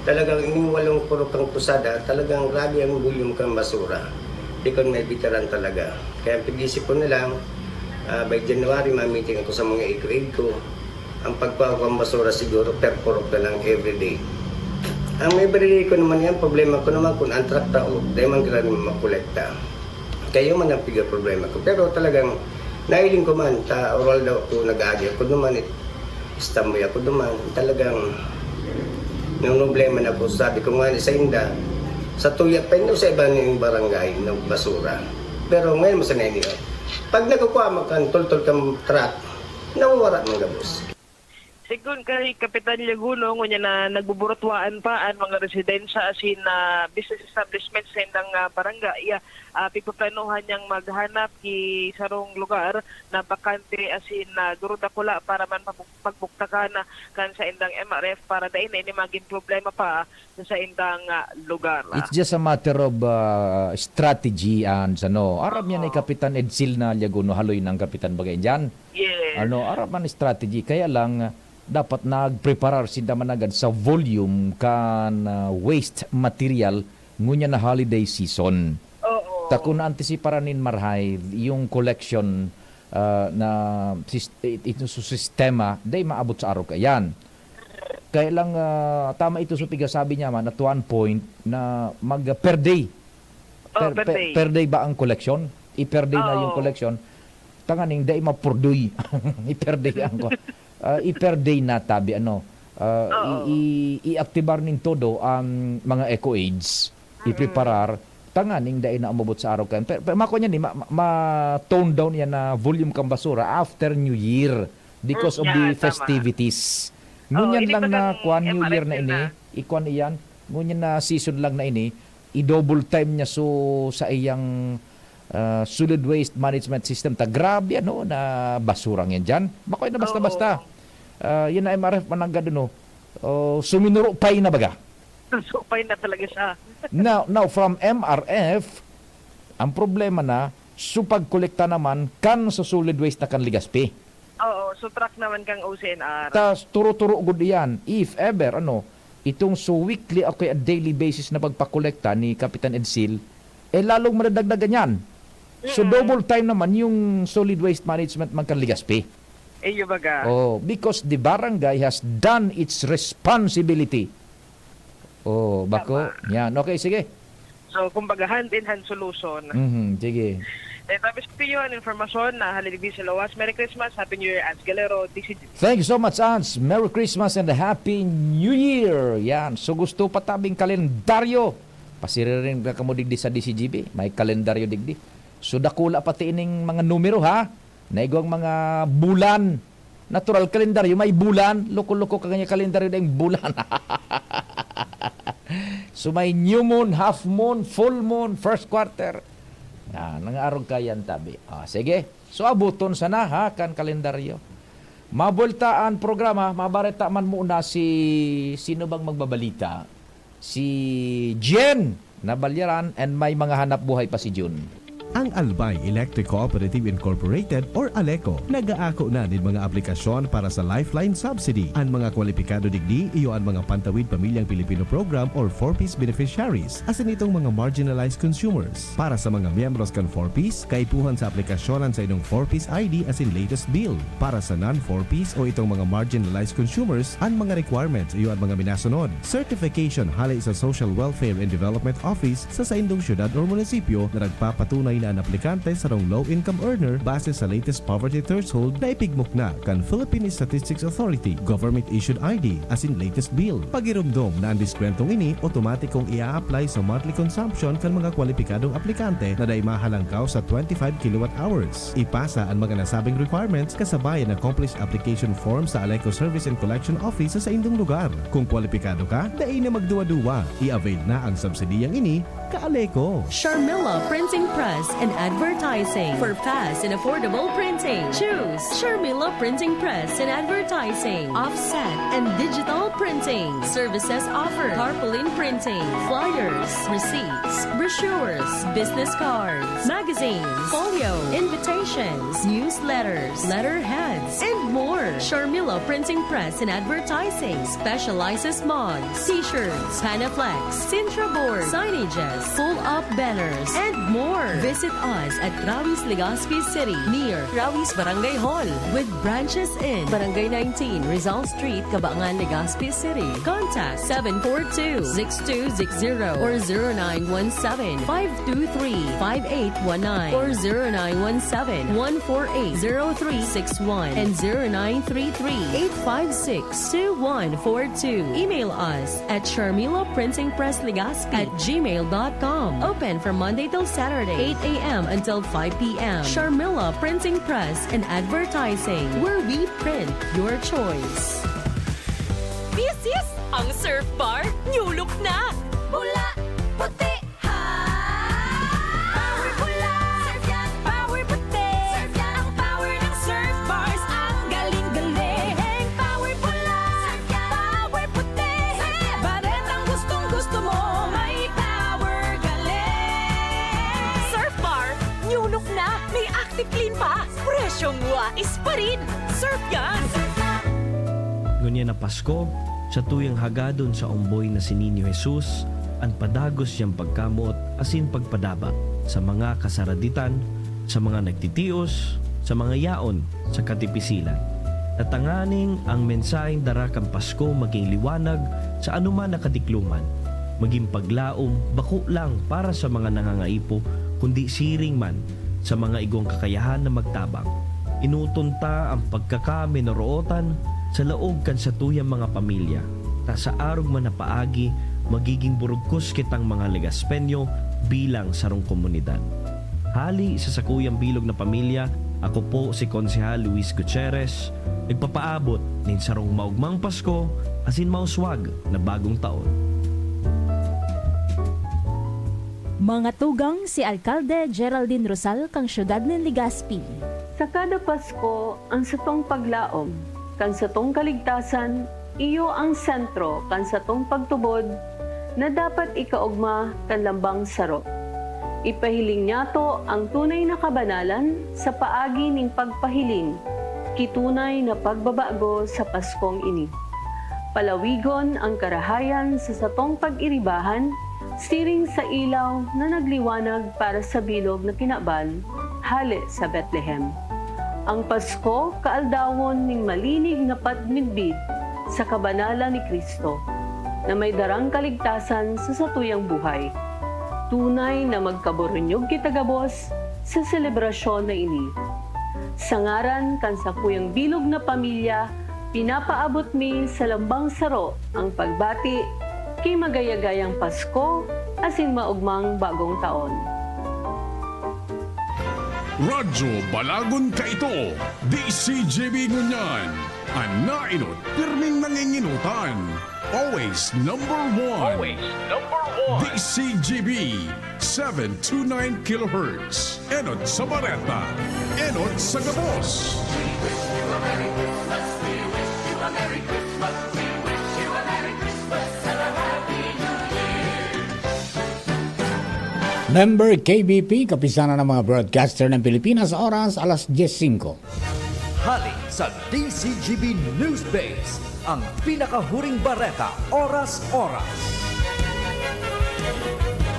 Talagang ining walong purok kan Cruzada, talagang grabe ang volume kan basura. Di kon may bitaran talaga. Kaya pag-isip ko na lang, ah, by January, ma-meeting ako sa mga eco-aid ko. Ang pagkuha ko ang basura siguro per purok na lang everyday. Ang everyday ko naman yan, problema ko naman kung ang truck tao, dahil man kailangan makolekta. Kayo man ang bigay problema ko. Pero talagang nailing ko man, ta oral daw ako nag-aagi ako naman, eh, istamboy ako naman. Talagang may problema na po. Sabi ko nga sa inda, sa tuya pa inyo sa iba yung barangay ng basura. Pero ngayon masanay niyo. Pag nakukuha mo kan tultol kang truck, nawawara ng gabos. Sigon kay Kapitan Laguno, ngunyan na nagbuburutwaan pa an mga residensya asin na business establishment sa indang ah, barangay. Ah, pigpaplanuhan niyang maghanap ki sarong lugar na bakante asin na durudakula para man pabuk- pagbuktakan kan sa indang M R F para dai na ini magin problema pa sa saindang ah, lugar. It's just a matter of uh, strategy and ano. Aram niya na Oo. Kapitan Edsel na Liagono, haloy na ang kapitan bagay dyan. Yes. Ano, aram man strategy. Kaya lang, dapat nagpreparar sinda managad sa volume kan ah, waste material ngunyan na holiday season. Oo. Ta kung naantisiparan nin marahay yung collection ah, na sis- it- ito sa sistema, dai maabot sa araw kayan. Kaya lang, ah, tama ito sa pigasabi niya man at one point na mag per day. Oh, per day. Per day ba ang collection? I-per day na yung Oo. collection. Tanganing dai mapurdoy. I-per day ang ko. Ah, i-per day na tabi ano. Ah, Oo. i- i- i-activar nin todo ang mga eco aids. Ipreparar tanganing dai na umabot sa araw kan. Pero, pero mako niya ni ma, ma, ma-tone down yan na volume kan basura after New Year because Mm, of yan, the tama. festivities. Oo, Ngunyan ini lang pa na kang kuan New M R F Year na yun ini, na. Ikuan iyan. Ngunyan na season lang na ini, i-double time niya so sa iyang ah, solid waste management system. Ta grabe ano na basura yan diyan. Makoy na basta-basta. Oo. Ah, yan na M R F mananggad ano. Oh, suminuro pay na baga. Supay na talaga siya. Now, now from M R F, ang problema na so pagkolekta naman kan sa solid waste na kan Legazpi. Oo, so truck naman kang O C N R. Tas turo-turo gud iyan, if ever, ano, itong so weekly o kaya daily basis na pagpakolekta ni Kapitan Edsel, eh lalong madadagdagan yan. So Mm. double time naman yung solid waste management man kan Legazpi. Iyo baga. Oh, because the barangay has done its responsibility. Oh, bako. Tama. Yan. Okay, sige. So, kumbaga, hand in hand solution. Mhm, sige. Eh, tapos po yun, informasyon na halilibis sa lawas. Merry Christmas, Happy New Year, Ans Galero, D C G. Thank you so much, Ans. Merry Christmas and a Happy New Year. Yan. So gusto pa tabing kalendaryo. Pasiririn ka kamo digdi sa D C G B. May kalendaryo digdi. So dakula pati ining mga numero, ha. Naigwang mga bulan. Natural kalendaryo, may bulan. Loko-loko ka ganyan kalendaryo na yung bulan. So may new moon, half moon, full moon, first quarter. Ah, nangaarog ka yan, tabi. Ah, sige. So abuton sana ha kan kalendaryo. Mabuelta an programa, mabareta man muna si, sino bang magbabalita? Si Jen Nabalyaran and may mga hanap buhay pa si Jun. Ang Albay Electric Cooperative Incorporated or ALECO nag-aako na nin mga aplikasyon para sa Lifeline Subsidy. An mga kwalipikado digdi iyo an mga pantawid pamilyang Pilipino program or four Ps beneficiaries, asin itong mga marginalized consumers. Para sa mga miyembros kan four Ps, kaipuhan sa aplikasyon an saindong four Ps I D asin latest bill. Para sa non-four Ps o itong mga marginalized consumers, an mga requirements iyo an mga minasunod. Certification hale sa Social Welfare and Development Office sa saindong syudad or munisipyo na nagpapatunay na an aplikante sarong low-income earner base sa latest poverty threshold na ipigmukna kan Philippine Statistics Authority, government-issued I D, asin latest bill. Pagiromdom na an diskwentong ini otomatikong i-a-apply sa monthly consumption kan mga kwalipikadong aplikante na dai mahalangkaw sa twenty-five kilowatt hours. Ipasa an mga nasabing requirements kasabay an accomplished application form sa ALECO Service and Collection Office sa saindong lugar. Kung kwalipikado ka, dai na magduwa-duwa. I-avail na ang subsidiyang ini, ka-ALECO. Sharmila Printing Press and Advertising. For fast and affordable printing, choose Sharmila Printing Press and Advertising. Offset and digital printing. Services offered: tarpaulin printing, flyers, receipts, brochures, business cards, magazines, folio, invitations, newsletters, letterheads, and more. Sharmila Printing Press and Advertising specializes mugs, t-shirts, Panaflex, Sintra board, signages, pull-up banners, and more. Visit us at Rawi's, Legazpi City, near Rawi's Barangay Hall, with branches in Barangay nineteen, Rizal Street, Cabangan, Legazpi City. Contact seven four two, six two six zero or zero nine one seven, five two three, five eight one nine or zero nine one seven, one four eight, zero three six one and zero nine three three, eight five six, two one four two. Email us at Sharmila Printing Press Legazpi at gmail dot com. Open from Monday till Saturday, eight a.m. until five p.m. Sharmila Printing Press and Advertising, where we print your choice. This is ang Surf Bar, new look na! Pula, puti, ha! Power pula, surf yan, power puti. Surf yan ang power ng Surf Bars. Ang galing-galing. Power pula, surf yan, power puti. Surf yan. Baretang gustong-gusto mo, may power galing. Surf Bar, new look na, may Active Clean pa. Presyong wais pa rin. Surf yan! Ngunyan na Pasko, satuyang hagadon sa omboy na si Niño Jesus an padagos niyang pagkamoot asin pagpadaba sa mga kasaraditan, sa mga nagtitios, sa mga yaon sa katipisilan, na tanganing ang mensaheng dara kan Pasko magin liwanag sa anoman na kadikloman, magin paglaom bako lang para sa mga nangangaipo, kundi siring man sa mga igwang kakayahan na magtabang. Enoton ta an pagkakaminorootan sa laog kan satuyang mga pamilya, ta sa arog man na paagi, magiging burugkos kitang mga Legazpeño bilang sarong komunidad. Hali sa sakuyang bilog na pamilya, ako po si Konsehal Luis Gutierrez, nagpapaabot nin sarong maogmang Pasko asin mauswag na Bagong Taon. Mga tugang si Alkalde Geraldine Rosal kan siyudad nin Legazpi. Sa kada Pasko, an satong paglaom kan satong kaligtasan iyo an sentro kan satong pagtubod na dapat ikaogma kan lambang saro. Ipahiling niyato an tunay na kabanalan sa paagi nin pagpahiling ki tunay na pagbabago sa Paskong ini. Palawigon an karahayan sa satong pag-iribahan siring sa ilaw na nagliwanag para sa bilog na kinaban hale sa Betlehem. An Pasko kaaldawon nin malinig na pagmidbid sa kabanalan ni Cristo, na may darang kaligtasan sa satuyang buhay. Tunay na magkaburunyog kita gabos sa selebrasyon na ini. Sa ngaran kan sakuyang bilog na pamilya, pinapaabot mi sa lambang saro an pagbati ki magayagayang Pasko asin maogmang Bagong Taon. Radyo Balagon Kaito, D C G B ngunyan, an naenot pirming nangingenotan. Always number one. Always number one. D C G B, seven two nine kilohertz. Enot sa bareta. Enot sa gabos. Member K B P, Kapisanan ng mga Broadcaster ng Pilipinas, oras alas dyes singko. Hali sa D Z G B News Base, ang pinakahuring bareta, oras-oras.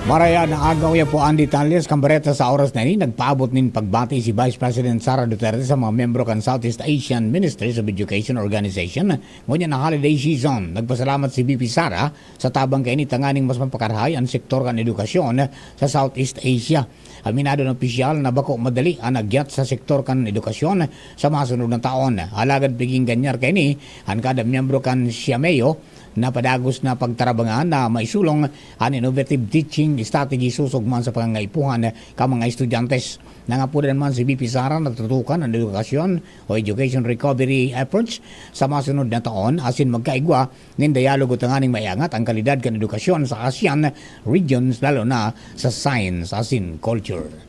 Maraya na agaw ya po ang detalles kan bareta sa oras na ini. Nagpaabot nin pagbati si Vice President Sara Duterte sa mga miyembro kan Southeast Asian Ministries of Education Organization ngunyan na holiday season. Nagpasalamat si V P Sara sa tabang kaini tanganing mas mapakarahay an sektor kan edukasyon sa Southeast Asia. Aminado an opisyal na bako madali an agyat sa sektor kan edukasyon sa masunod na taon. Alagad piging ganyar kaini, an kada miyembro kan CEAMEO na padagos na pagtarabangan na maisulong an innovative teaching strategy susog man sa pangangaipuhan kan mga estudyante. Nangapodan man si V P Sara na tutukan an edukasyon o education recovery efforts sa masunod na taon asin magkaigwa nin dialogo tanganing maiangat ang kalidad kan edukasyon sa ASEAN regions, lalo na sa science asin culture.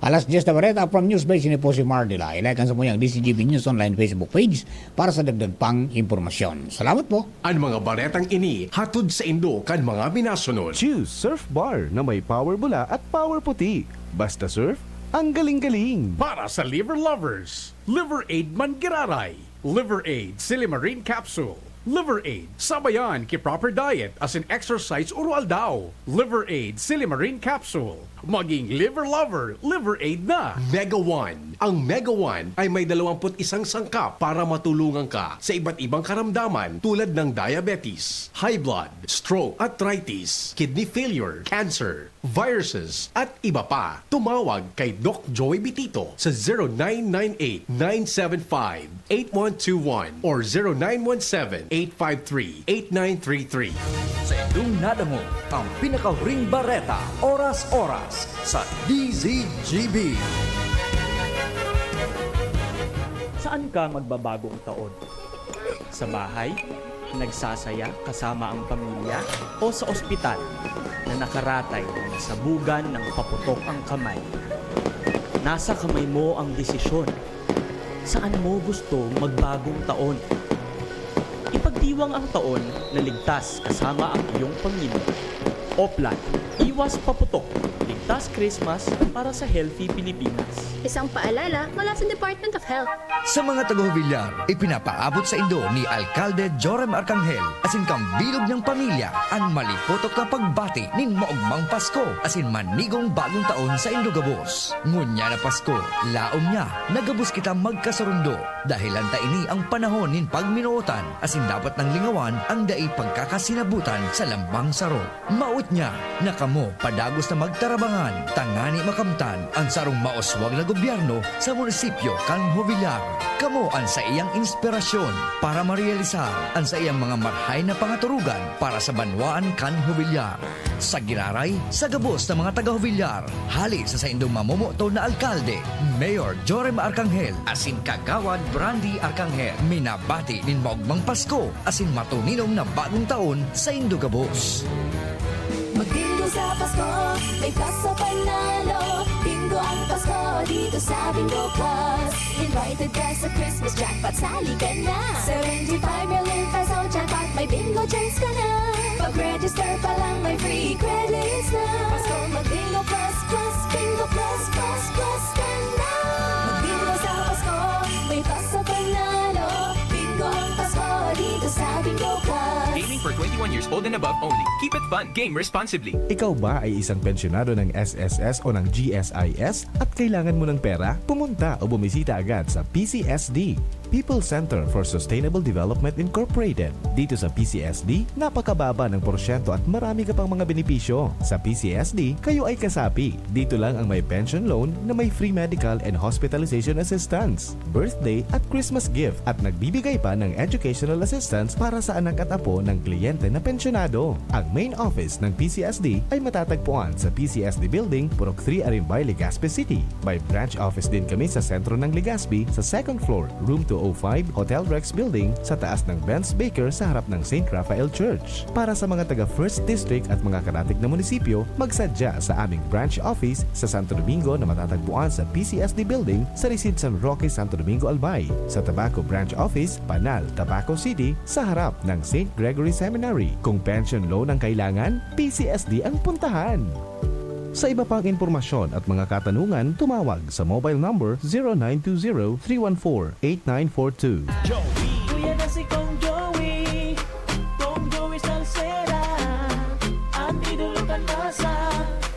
Alas dyes na bareta from Newsbase, ini po si Mar Delay. Like ang samuyang D Z G B News Online Facebook page para sa dagdag pang impormasyon. Salamat po. An mga baretang ini hatod saindo kan mga minasunod. Choose Surf Bar na may power bula at power puti. Basta surf, ang galing-galing. Para sa liver lovers, Liver Aid man giraray. Liver Aid Silimarin Capsule. Liver Aid, sabayan ki proper diet asin exercise oro-aldaw. Liver Aid Silimarin Capsule. Maging liver lover, Liver Aid na. Mega One. Ang Mega One ay may dalawampu't isang sangkap para matulungan ka sa iba't ibang karamdaman tulad ng diabetes, high blood, stroke, arthritis, kidney failure, cancer, viruses, at iba pa. Tumawag kay Doc Joy Bitito sa zero nine nine eight, nine seven five, eight one two one or zero nine one seven, eight five three, eight nine three three. Sa indong nadangog ang pinakahuring bareta, oras-oras sa D Z G B. Saan ka magbabagong taon? Sa bahay, nagsasaya kasama ang pamilya, o sa ospital na nakaratay na nasabugan ng paputok ang kamay? Nasa kamay mo ang desisyon. Saan mo gusto magbagong taon? Ipagdiwang ang taon na ligtas kasama ang iyong pamilya. Oplan, iwas paputok, ligtas Christmas para sa healthy Pilipinas. Isang paalala mula sa Department of Health. Sa mga taga-Jovellar, ipinapaabot saindo ni Alkalde Joram Arcangel asin kan bilog niyang pamilya an malipotok na pagbati nin maogmang Pasko asin manigong bagong taon saindo gabos. Ngunyan na Pasko, laom niya na gabos kita magkasurundo, dahelan ta ini ang panahon nin pagminootan asin dapat nang lingawan ang dai pagkakasinabutan sa lambang saro. Maot niya na kamo padagos na magtarabangan tangani makamtan an sarong mauswag na gobyerno sa munisipyo kan Jovellar. Kamo an saiyang inspirasyon para marealisar an saiyang mga marahay na pangaturugan para sa banwaan kan Jovellar. Sa giraray, sa gabos na mga taga-Jovellar, hali sa saindong mamomoton na alkalde, Mayor Joram Arcangel, asin Kagawad Brandy Arcangel, minabati nin maogmang Pasko asin matuninong na bagong taon saindo gabos. Magbingo sa Pasko, may Pasko panalo. Bingo ang Pasko dito sa Bingo Plus. Invited ka sa Christmas jackpot, sali ka na. Seventy-five million peso jackpot, may bingo chance ka na. Pag-register pa lang, may free credits na. Pasko, mag-Bingo Plus, Plus, Bingo Plus, Plus, Plus ka na. Magbingo sa Pasko, may Pasko panalo. Bingo ang Pasko dito sa Bingo Plus. Gaming for twenty-one years old and above only. Keep it fun. Game responsibly. Ikaw ba ay isang pensyonado ng S S S o ng G S I S at kailangan mo ng pera? Pumunta o bumisita agad sa P C S D, People Center for Sustainable Development Incorporated. Dito sa P C S D, napakababa ng porsyento at marami ka pang mga benepisyo. Sa P C S D, kayo ay kasapi. Dito lang ang may pension loan na may free medical and hospitalization assistance, birthday at Christmas gift, at nagbibigay pa ng educational assistance para sa anak at apo ng kliyente na pensyonado. Ang main office ng P C S D ay matatagpuan sa P C S D Building, Purok three, Arimbay, Legazpi City. May branch office din kami sa sentro ng Legazpi, sa second floor, room two oh five, Hotel Rex Building, sa taas ng Benz Baker sa harap ng Saint Raphael Church. Para sa mga taga First District at mga karatig na munisipyo, magsadya sa aming branch office sa Santo Domingo na matatagpuan sa P C S D Building sa Resides San Roque, Santo Domingo, Albay, sa Tabaco Branch Office, Panal, Tabaco City, sa harap ng Saint Gregory Seminary. Kung pension loan ang kailangan, P C S D ang puntahan. Sa iba pang impormasyon at mga katanungan, tumawag sa mobile number zero nine two zero three one four eight nine four two. Kuya na si Kong Joey, Kong Joey Salceda, an idolo kan masa.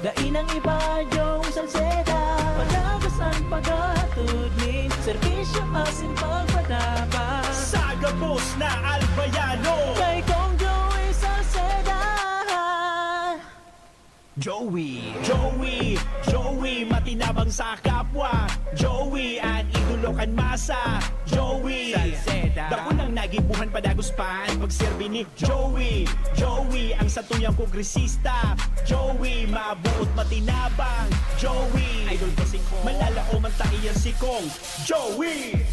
Dai nang iba, Joey Salceda, padagas an paghatod nin serbisyo asin pagpatabang. Sa gabos na Albayano, kay Kong Joey Salceda. Joey, Joey, Joey, matinabang sa kapwa. Joey, an idolo kan masa. Joey, Salceda, dakulang nagibohan, padagos pa an pagserbi ni Joey. Joey, an satuyang kongresista. Joey, mabuot, matinabang. Joey, idol ko si Kong, malalaoman ta iyan si Kong. Joey!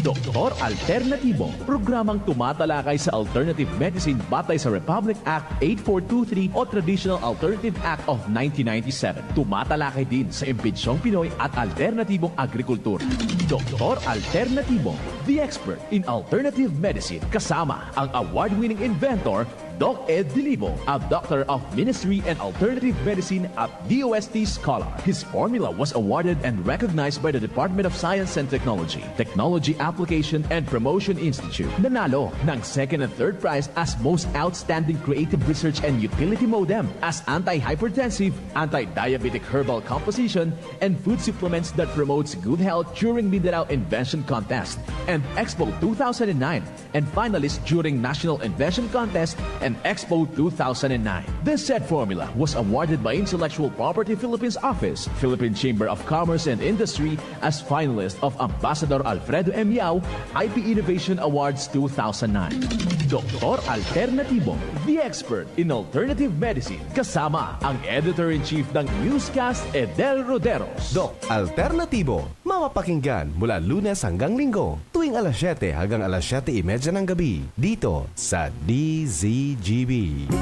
Doktor Alternatibo, programang tumatalakay sa alternative medicine batay sa Republic Act eight four two three o Traditional Alternative Act of nineteen ninety-seven. Tumatalakay din sa imbentsyong Pinoy at alternatibong agrikultura. Doktor Alternatibo, the expert in alternative medicine, kasama ang award-winning inventor Doc Ed Dilibo, a Doctor of Ministry and Alternative Medicine at D O S T scholar. His formula was awarded and recognized by the Department of Science and Technology, Technology Application and Promotion Institute. Nanalo ng second and third prize as Most Outstanding Creative Research and Utility Modem as anti-hypertensive, anti-diabetic herbal composition, and food supplements that promotes good health during Mindanao Invention Contest and Expo two thousand nine and finalist during National Invention Contest and Expo two thousand nine. This said formula was awarded by Intellectual Property Philippines Office, Philippine Chamber of Commerce and Industry as finalist of Ambassador Alfredo M. Yao I P Innovation Awards two thousand nine. Doktor Alternatibo, the expert in alternative medicine, kasama ang Editor-in-Chief ng Newscast, Edel Roderos. Doc Alternatibo, mapapakinggan mula Lunes hanggang Linggo, tuwing alas siyete hanggang alas siyete y media ng gabi, dito sa D Z G B.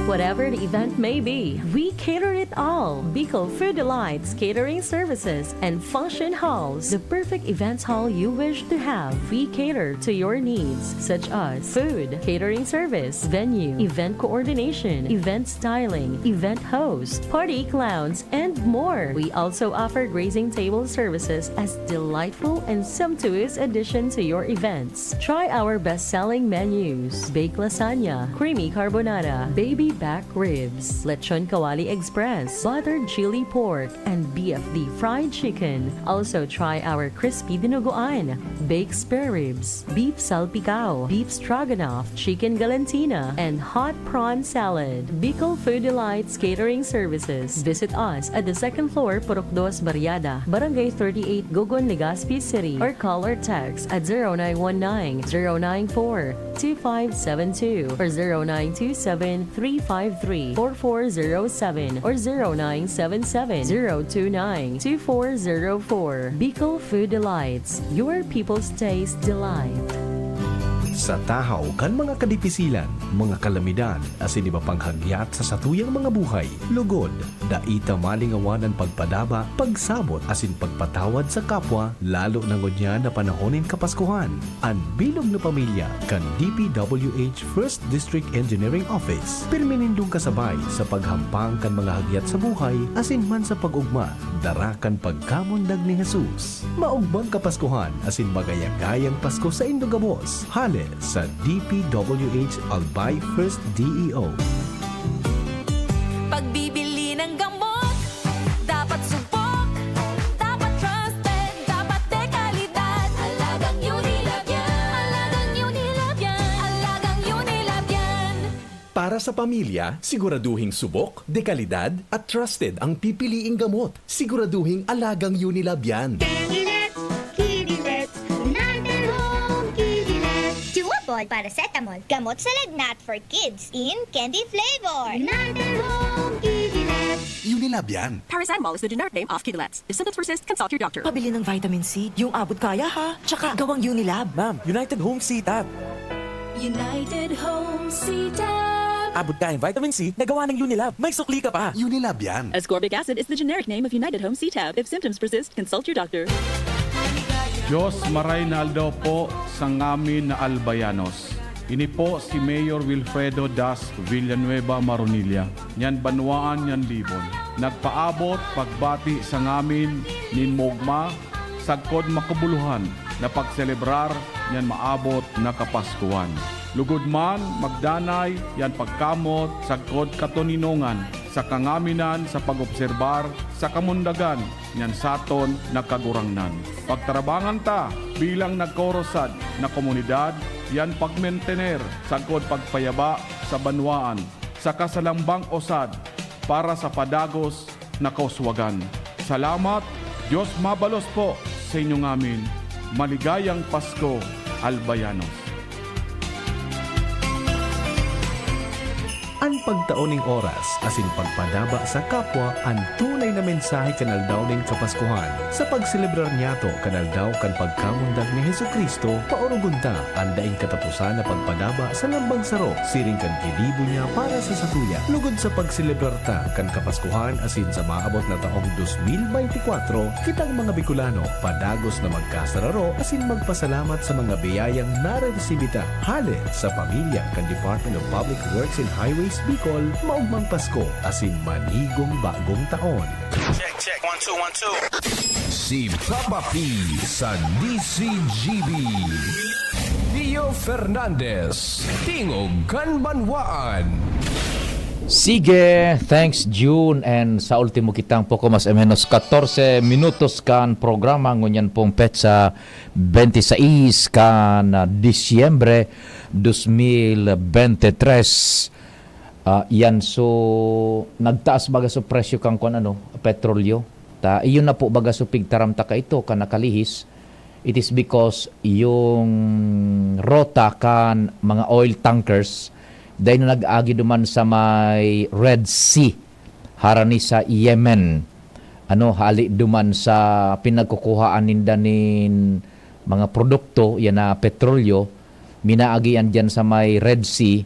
Whatever the event may be, we cater it all. Bicol Food Delights Catering Services and Function Halls, the perfect events hall you wish to have. We cater to your needs, such as food, catering service, venue, event coordination, event styling, event host, party clowns, and more. We also offer grazing table services as delightful and sumptuous addition to your events. Try our best-selling menus: baked lasagna, creamy carbonara, baby back ribs, lechon kawali express, buttered chili pork, and B F D fried chicken. Also try our crispy dinuguan, baked spare ribs, beef salpicao, beef stroganoff, chicken galantina, and hot prawn salad. Bicol Food Delights Catering Services. Visit us at the second floor, Purok Dos Barriada, Barangay thirty-eight, Gogon, Legazpi City, or call or text at zero nine one nine, zero nine four, two five seven two or zero nine two seven, three five three, four four zero seven or zero nine seven seven, zero two nine, two four zero four. Bicol Food Delights, your people's taste delight. Sa tahaw kan mga kadipisilan, mga kalamidad, asin iba pang hagyat sa satuyang mga buhay, lugod, dai ta malingawan an pagpadaba, pagsabot asin pagpatawad sa kapwa, lalo na ngunyan na panahon nin Kapaskuhan. An bilog na pamilya kan D P W H First District Engineering Office, pirmi nindong kasabay sa paghampang kan mga hagyat sa buhay asin man sa pag-ogma, dara kan pagkamundag ni Jesus. Maogmang Kapaskuhan asin magayagayang Pasko saindo gabos. Hale sa D P W H Albay First D E O. Pagbibili ng gamot, dapat subok, dapat trusted, dapat dekalidad. Alagang Unilab yan. Alagang Unilab yan. Alagang Unilab yan. Para sa pamilya, siguraduhing subok, dekalidad, at trusted ang pipiliing gamot. Siguraduhing alagang Unilab yan. Kidinets, Kidinets, United Home Kidinets. Chewable paracetamol, gamot sa lagnat for kids in candy flavor. United Home Kidinets. Unilab yan. Paracetamol is the generic name of Kidilets. If symptoms persist, consult your doctor. Pabili ng vitamin C, yung abot kaya ha. Tsaka gawang Unilab. Ma'am, United Home C T A B. United Home C T A B. Abot kayang vitamin C na gawa ng Unilab. May sukli ka pa. Unilab yan. Ascorbic acid is the generic name of United Home C T A B. If symptoms persist, consult your doctor. Diyos, maray na aldaw po sa ngamin na Albayanos. Ini po si Mayor Wilfredo Das Villanueva Maronilla, nyan Banwaan, nyan Libon. Nagpaabot pagbati sa ngamin nin mogma sagkod makabuluhan na pagselebrar nyan maabot na Kapaskuhan. Lugod man, magdanay yan pagkamot sagkod katoninongan sa kangaminan sa pag-obserbar sa kamundagan nyan saton na Kagurangnan. Pagtarabangan ta bilang nagkorosad na komunidad yan pagmentener sagkod pagpayaba sa banwaan saka sa lambang usad para sa padagos na kauswagan. Salamat, Diyos mabalos po sa inyo ngamin. Maligayang Pasko, Albayanos. An pagtao ning oras asin pagpadaba sa kapwa an tunay na mensahe kan Aldaw nin Kapaskuhan. Sa pagselebrar niyato kan Aldaw kan Pagkamundag ni Jesu-Cristo, paorogon ta an daing kataposan na pagpadaba sa lambang saro siring kan gigibo niya para sa satuya. Lugod sa pagselebrar ta kan Kapaskuhan asin sa maabot na taong dos mil bente kwatro, kitang mga Bicolano padagos na magkasararo asin magpasalamat sa mga biyayang nareresibi ta hale sa pamilya kan Department of Public Works and Highways Bicol, maogmang Pasko asin manigong bagong taon. Check, check, one, two, one, two. Si Papa P sa D C G B. Rio Fernandez, Tingog kan Banwaan. Sige, thanks June. And sa ultimo kitang poko mas o menos katorse minutos kan programa ngunyan pong petsa bente sais kan ah, Disyembre dos mil bente tres. Ah, yan so nagtaas baga so presyo kan kuan ano, petrolyo. Ta iyon na po baga so pigtaram ta kaito kan nakalihis. It is because yung rota kan mga oil tankers dai na nag-agi duman sa may Red Sea, harani sa Yemen. Ano, hali duman sa pinagkukuhaan ninda nin mga produkto, yan na petrolyo, minaagian diyan sa may Red Sea,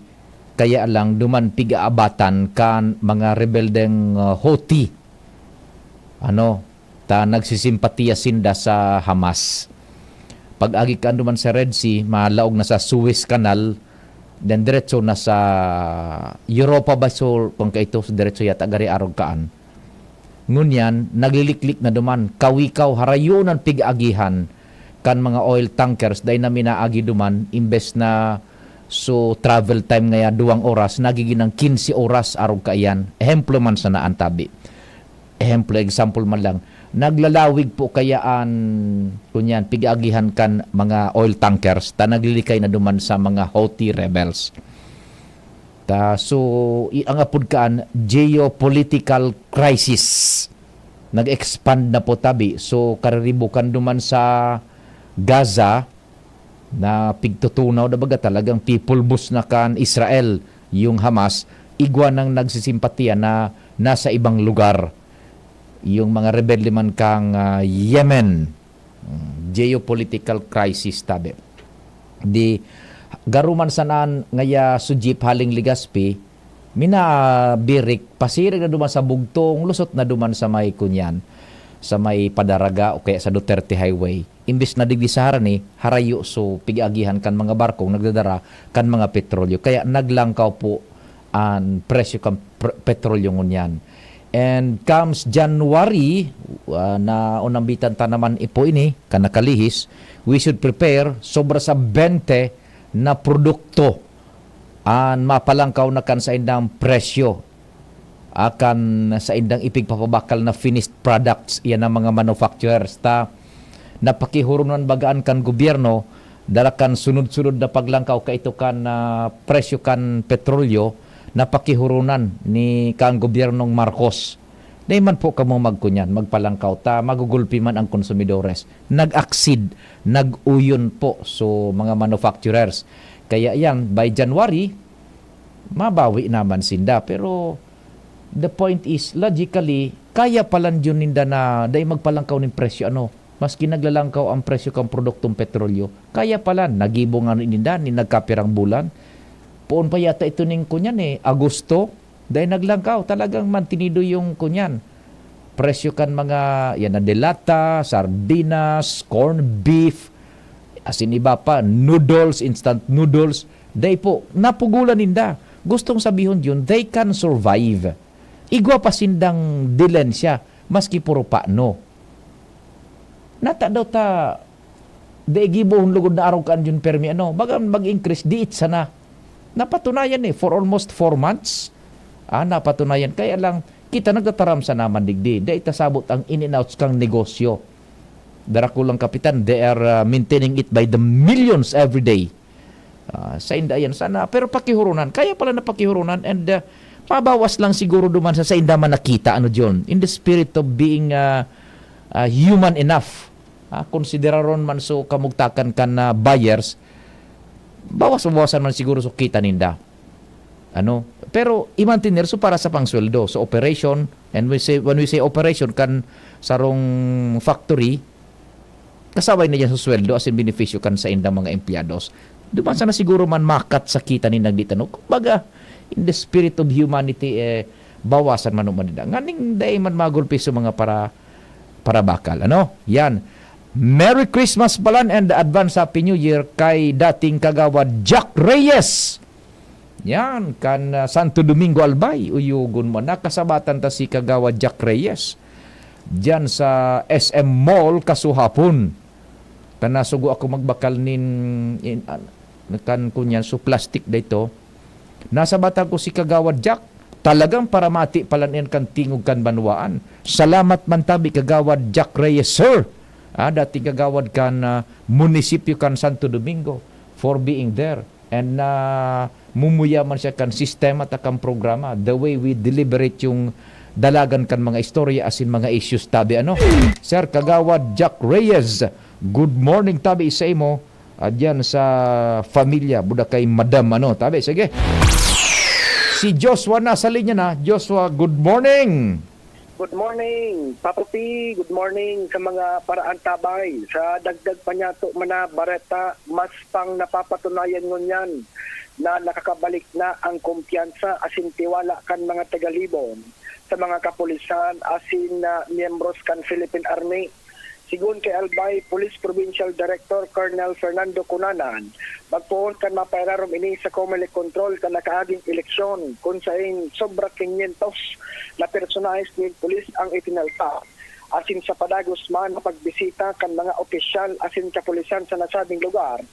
kaya lang duman pig-aabatan kan mga rebeldeng uh, Houthi. Ano, ta nagsisimpatiya sinda sa Hamas. Pag-agi kaan duman sa Red Sea, malaog na sa Suez Canal, then diretso na sa Europa ba, so kung kaito, diretso yata gari arog kaan. Ngunyan, nagliliklik na duman, kawikaw, harayonan pig-agihan kan mga oil tankers, dai na minaagi duman, imbes na so travel time ngaya duwang oras, nagigin ang kinse oras arog kaiyan. Ehemplo man sana an tabi. Ehemplo, example man lang, naglalawig po kaya an, kunyan, pig-agihan kan mga oil tankers, ta naglilikay na duman sa mga Houthi rebels. Ta, so, i, ang apod kaan, geopolitical crisis. Nag-expand na po tabi. So, kariribukan duman sa Gaza, na pigtutunaw na baga talagang pipulbos na kan Israel yung Hamas, igwa nang nagsisimpatiya na nasa ibang lugar yung mga rebelde man kang ah, Yemen. Mm, geopolitical crisis tabi. Di garuman sanan ngaya sujip haling Legazpi, minabirik, pasiring na duman sa bugtong, lusot na duman sa may kunyan, sa may padaraga o kaya sa Duterte Highway. Imbis na digdi sa harani, harayo so pig-agihan kan mga barkong nagdadara kan mga petrolyo. Kaya naglangkaw po an presyo kan pr- petrolyo ngunyan. And comes January, uh, na unambitan ta naman ipo ini, kan nakalihis, we should prepare sobra sa bente na produkto an mapalangkaw na kan saindang presyo akan saindang ipigpapabakal na finished products, iyan ang mga manufacturers. Ta napakihurunan bagaan kan gobyerno, dala kan sunod-sunod na paglangkaw kaito kan ah, presyo kan petrolyo, napakihurunan ni kan gobyernong Marcos. Dai man po kamo magkunyan, magpalangkaw ta magugulpi man ang konsumidores. Nag-accede, nag-uyon po so mga manufacturers. Kaya yan, by January, mabawi naman sinda. Pero the point is, logically, kaya palan yun ninda na dai magpalangkaw nin presyo, ano, maski naglalangkaw ang presyo kan produktong petrolyo, kaya palan, nagibo nga ninda ni nagkapirang bulan. Poon pa yata ito ning kunyan eh, Agosto, dai naglangkaw, talagang mantinido yung kunyan. Presyo kan mga, yan na, delata, sardinas, corned beef, asin iba pa, noodles, instant noodles, dai po, napugulan ninda. Gustong sabihon yun, they can survive. Igwa pa sindang dilensya, maski puro pano. Nata daw ta, dai gibohon lugod na arog kan Jun Permi, ano? Baga mag-increase, diit sana. Napatunayan eh, for almost four months. Ah, napatunayan. Kaya lang, kita nagtataram sa naman digdi. Dai ta sabot ang in and outs kang negosyo. Darakulang kapitan, they are, ah, maintaining it by the millions every day. Ah, sainda yan sana. Pero pakihurunan. Kaya pala na pakihurunan and, ah, mabawas lang siguro duman sa sainda man nakita, ano, John? In the spirit of being, ah, ah, human enough. Ah, konsideraron man so kamugtakan kan, ah, buyers, bawas-bawasan man siguro so kita ninda. Ano? Pero i-mantener so para sa pangsweldo, sa operation, and we say, when we say operation, kan sarong factory, kasabay na diyan sa sweldo, as in benepisyo kan saindang mga empleyados. Duman sana siguro man makat sa kita ni nagditano. Kumbaga, in the spirit of humanity, eh, bawasan man o manida. Nganing dai man magulpi sa mga para, para bakal. Ano? Yan. Merry Christmas, Balan, and advance Happy New Year kay dating kagawad Jack Reyes. Yan, kan, ah, Santo Domingo, Albay, uyogon mo. Nakasabatan ta si Kagawad Jack Reyes diyan sa S M Mall, kasuhapon. Kan nasugo ako magbakal nin, in, an, kan kunyan, so plastic da ito. Nasabatan ko si Kagawad Jack. Talagang paramati pala niyan kan tingog kan banwaan. Salamat man tabi, Kagawad Jack Reyes, sir. Ah, dating kagawad kan, ah, munisipyo kan Santo Domingo for being there. And na mumuya man siya kan sistema ta kan programa, the way we deliberate yung dalagan kan mga istorya asin mga issues tabi, ano. Sir Kagawad Jack Reyes, good morning tabi sa imo, ah, diyan sa familya, buda kay Madam, ano, tabi, sige. Si Joshua nasa linya na. Joshua, good morning. Good morning, Papa P. Good morning sa mga paraantabay. Sa dagdag pa niyato man na bareta, mas pang napapatunayan ngunyan na nakakabalik na ang kumpiyansa asin tiwala kan mga taga-Libon sa mga kapulisan asin, ah, miyembros kan Philippine Army. Sigon kay Albay Police Provincial Director Colonel Fernando Cunanan, magpoon kan mapairarom ini sa Comelec control kan nakaaging eleksyon, kun saen sobra quinientos na personahes nin pulis ang ipinalta. Asin sa padagos man na pagbisita kan mga opisyal asin kapulisan sa nasabing lugar,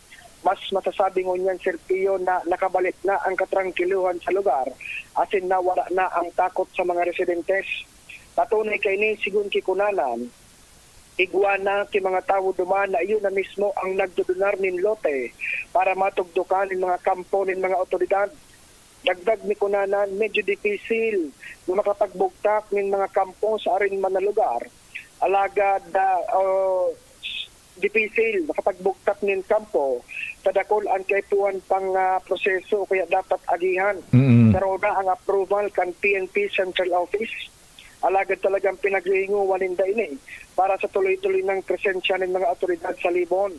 mas masasabi ngunyan, Sir Pio, na nakabalik na ang katrangkiluhan sa lugar asin nawara na ang takot sa mga residentes. Patunay kaini, sigon ki Cunanan, igwa na ki mga tawo duman na iyo na mismo ang nagdudunar nin lote para matugdokan nin mga kampo nin mga awtoridad. Dagdag ni Cunanan, medyo dipisil na makapagbugtak nin mga kampo sa arin man na lugar. Alagad, ah, oh, dipisil makapagbugtak nin kampo sa dakul an kaipuhan pang, ah, proseso o kaya dapat agihan. Mm. Saro na ang approval kan P N P Central Office. Alagad talagang pinaghihinguan ninda ini para sa tuloy-tuloy nang presensya nin mga awtoridad sa Libon.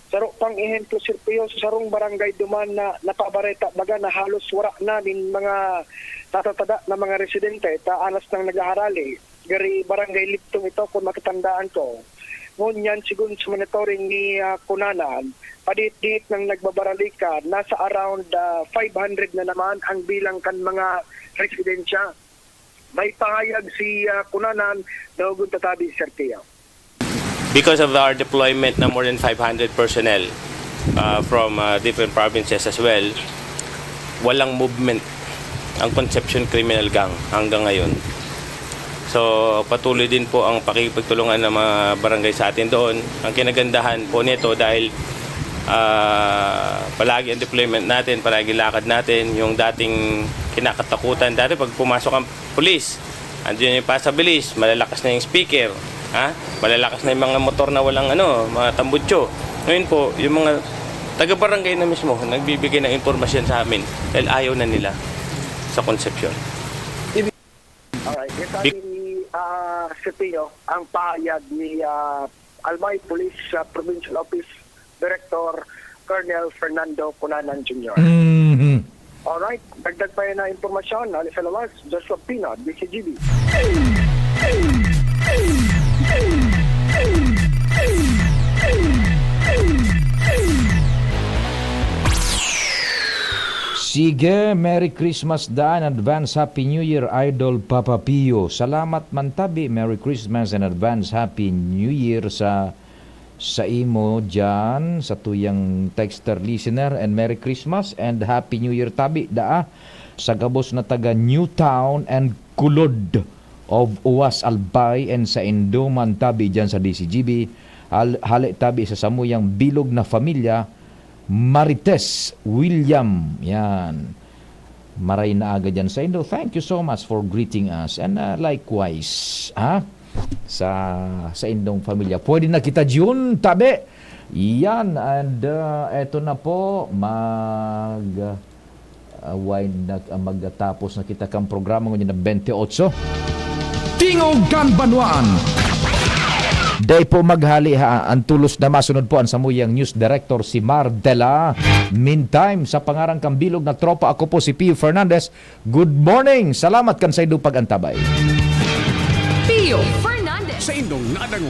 Saro pang ehemplo, Sir Pio, sa sarong barangay duman na napabareta baga na halos wara na nin mga natatada na mga residente ta alas nang naghaharali. Gari Barangay Liptong ito, kun matatandaan ko. Ngunyan, sigon sa monitoring ni, ah, Cunanan, padit-dit nang nagbabaralikan, nasa around, ah, five hundred na naman ang bilang kan mga residensya. May pahayag si, ah, Cunanan, Dahogon Tatabi, Sir Pio. Because of our deployment na more than five hundred personnel, uh, from, uh, different provinces as well, walang movement ang Concepcion Criminal Gang hanggang ngayon. So, patuloy din po ang pakikipagtulungan ng mga barangay sa atin doon. Ang kinagandahan po nito dahil, ah, palagi ang deployment natin, palagi lakad natin, yung dating kinakatakutan. Dati pag pumasok ang pulis, andiyan yung pasabilis, malalakas na yung speaker, ha? Malalakas na yung mga motor na walang ano, mga tambutso. Ngayon po, yung mga taga-barangay na mismo, nagbibigay ng impormasyon sa amin dahil ayaw na nila sa Concepcion. Alright. Yan sabi ni, ah, Cepillo, ang pahayag ni, ah, Albay Police, ah, Provincial Office Director Colonel Fernando Cunanan Junior. Mhm. Alright. Dagdag pa yan na impormasyon. Hali sa luwas, Joshua Pino, D C G B. Sige, Merry Christmas daan, advance Happy New Year, Idol Papa Pio. Salamat man tabi, Merry Christmas and advance Happy New Year sa sa imo diyan, sa tuyang texter listener, and Merry Christmas and Happy New Year tabi daa sa gabos na taga Newtown and Kulod of Uwas Albay and sa Indoman tabi diyan sa D C G B. Hal-, hali tabi sa samuyang bilog na pamilya, Marites William. Yan. Maray na aga diyan sa Indo. Thank you so much for greeting us. And, ah, likewise, ha? Sa, sa indong pamilya. Pwede na kita, June, tabi. Yan. And, ah, eto na po. Mag, ah, wind na, ah, magtatapos na kita kang programa ngunyan na twenty-eight. Tingog kan Banwaan. Dai po maghali ha, ang tulos na masunod po ang samuyang news director si Mar Dela. Meantime, sa pangaran kan bilog na tropa, ako po si Pio Fernandez. Good morning! Salamat kan saindong pag-antabay. Pio Fernandez. Sa indong nadangog.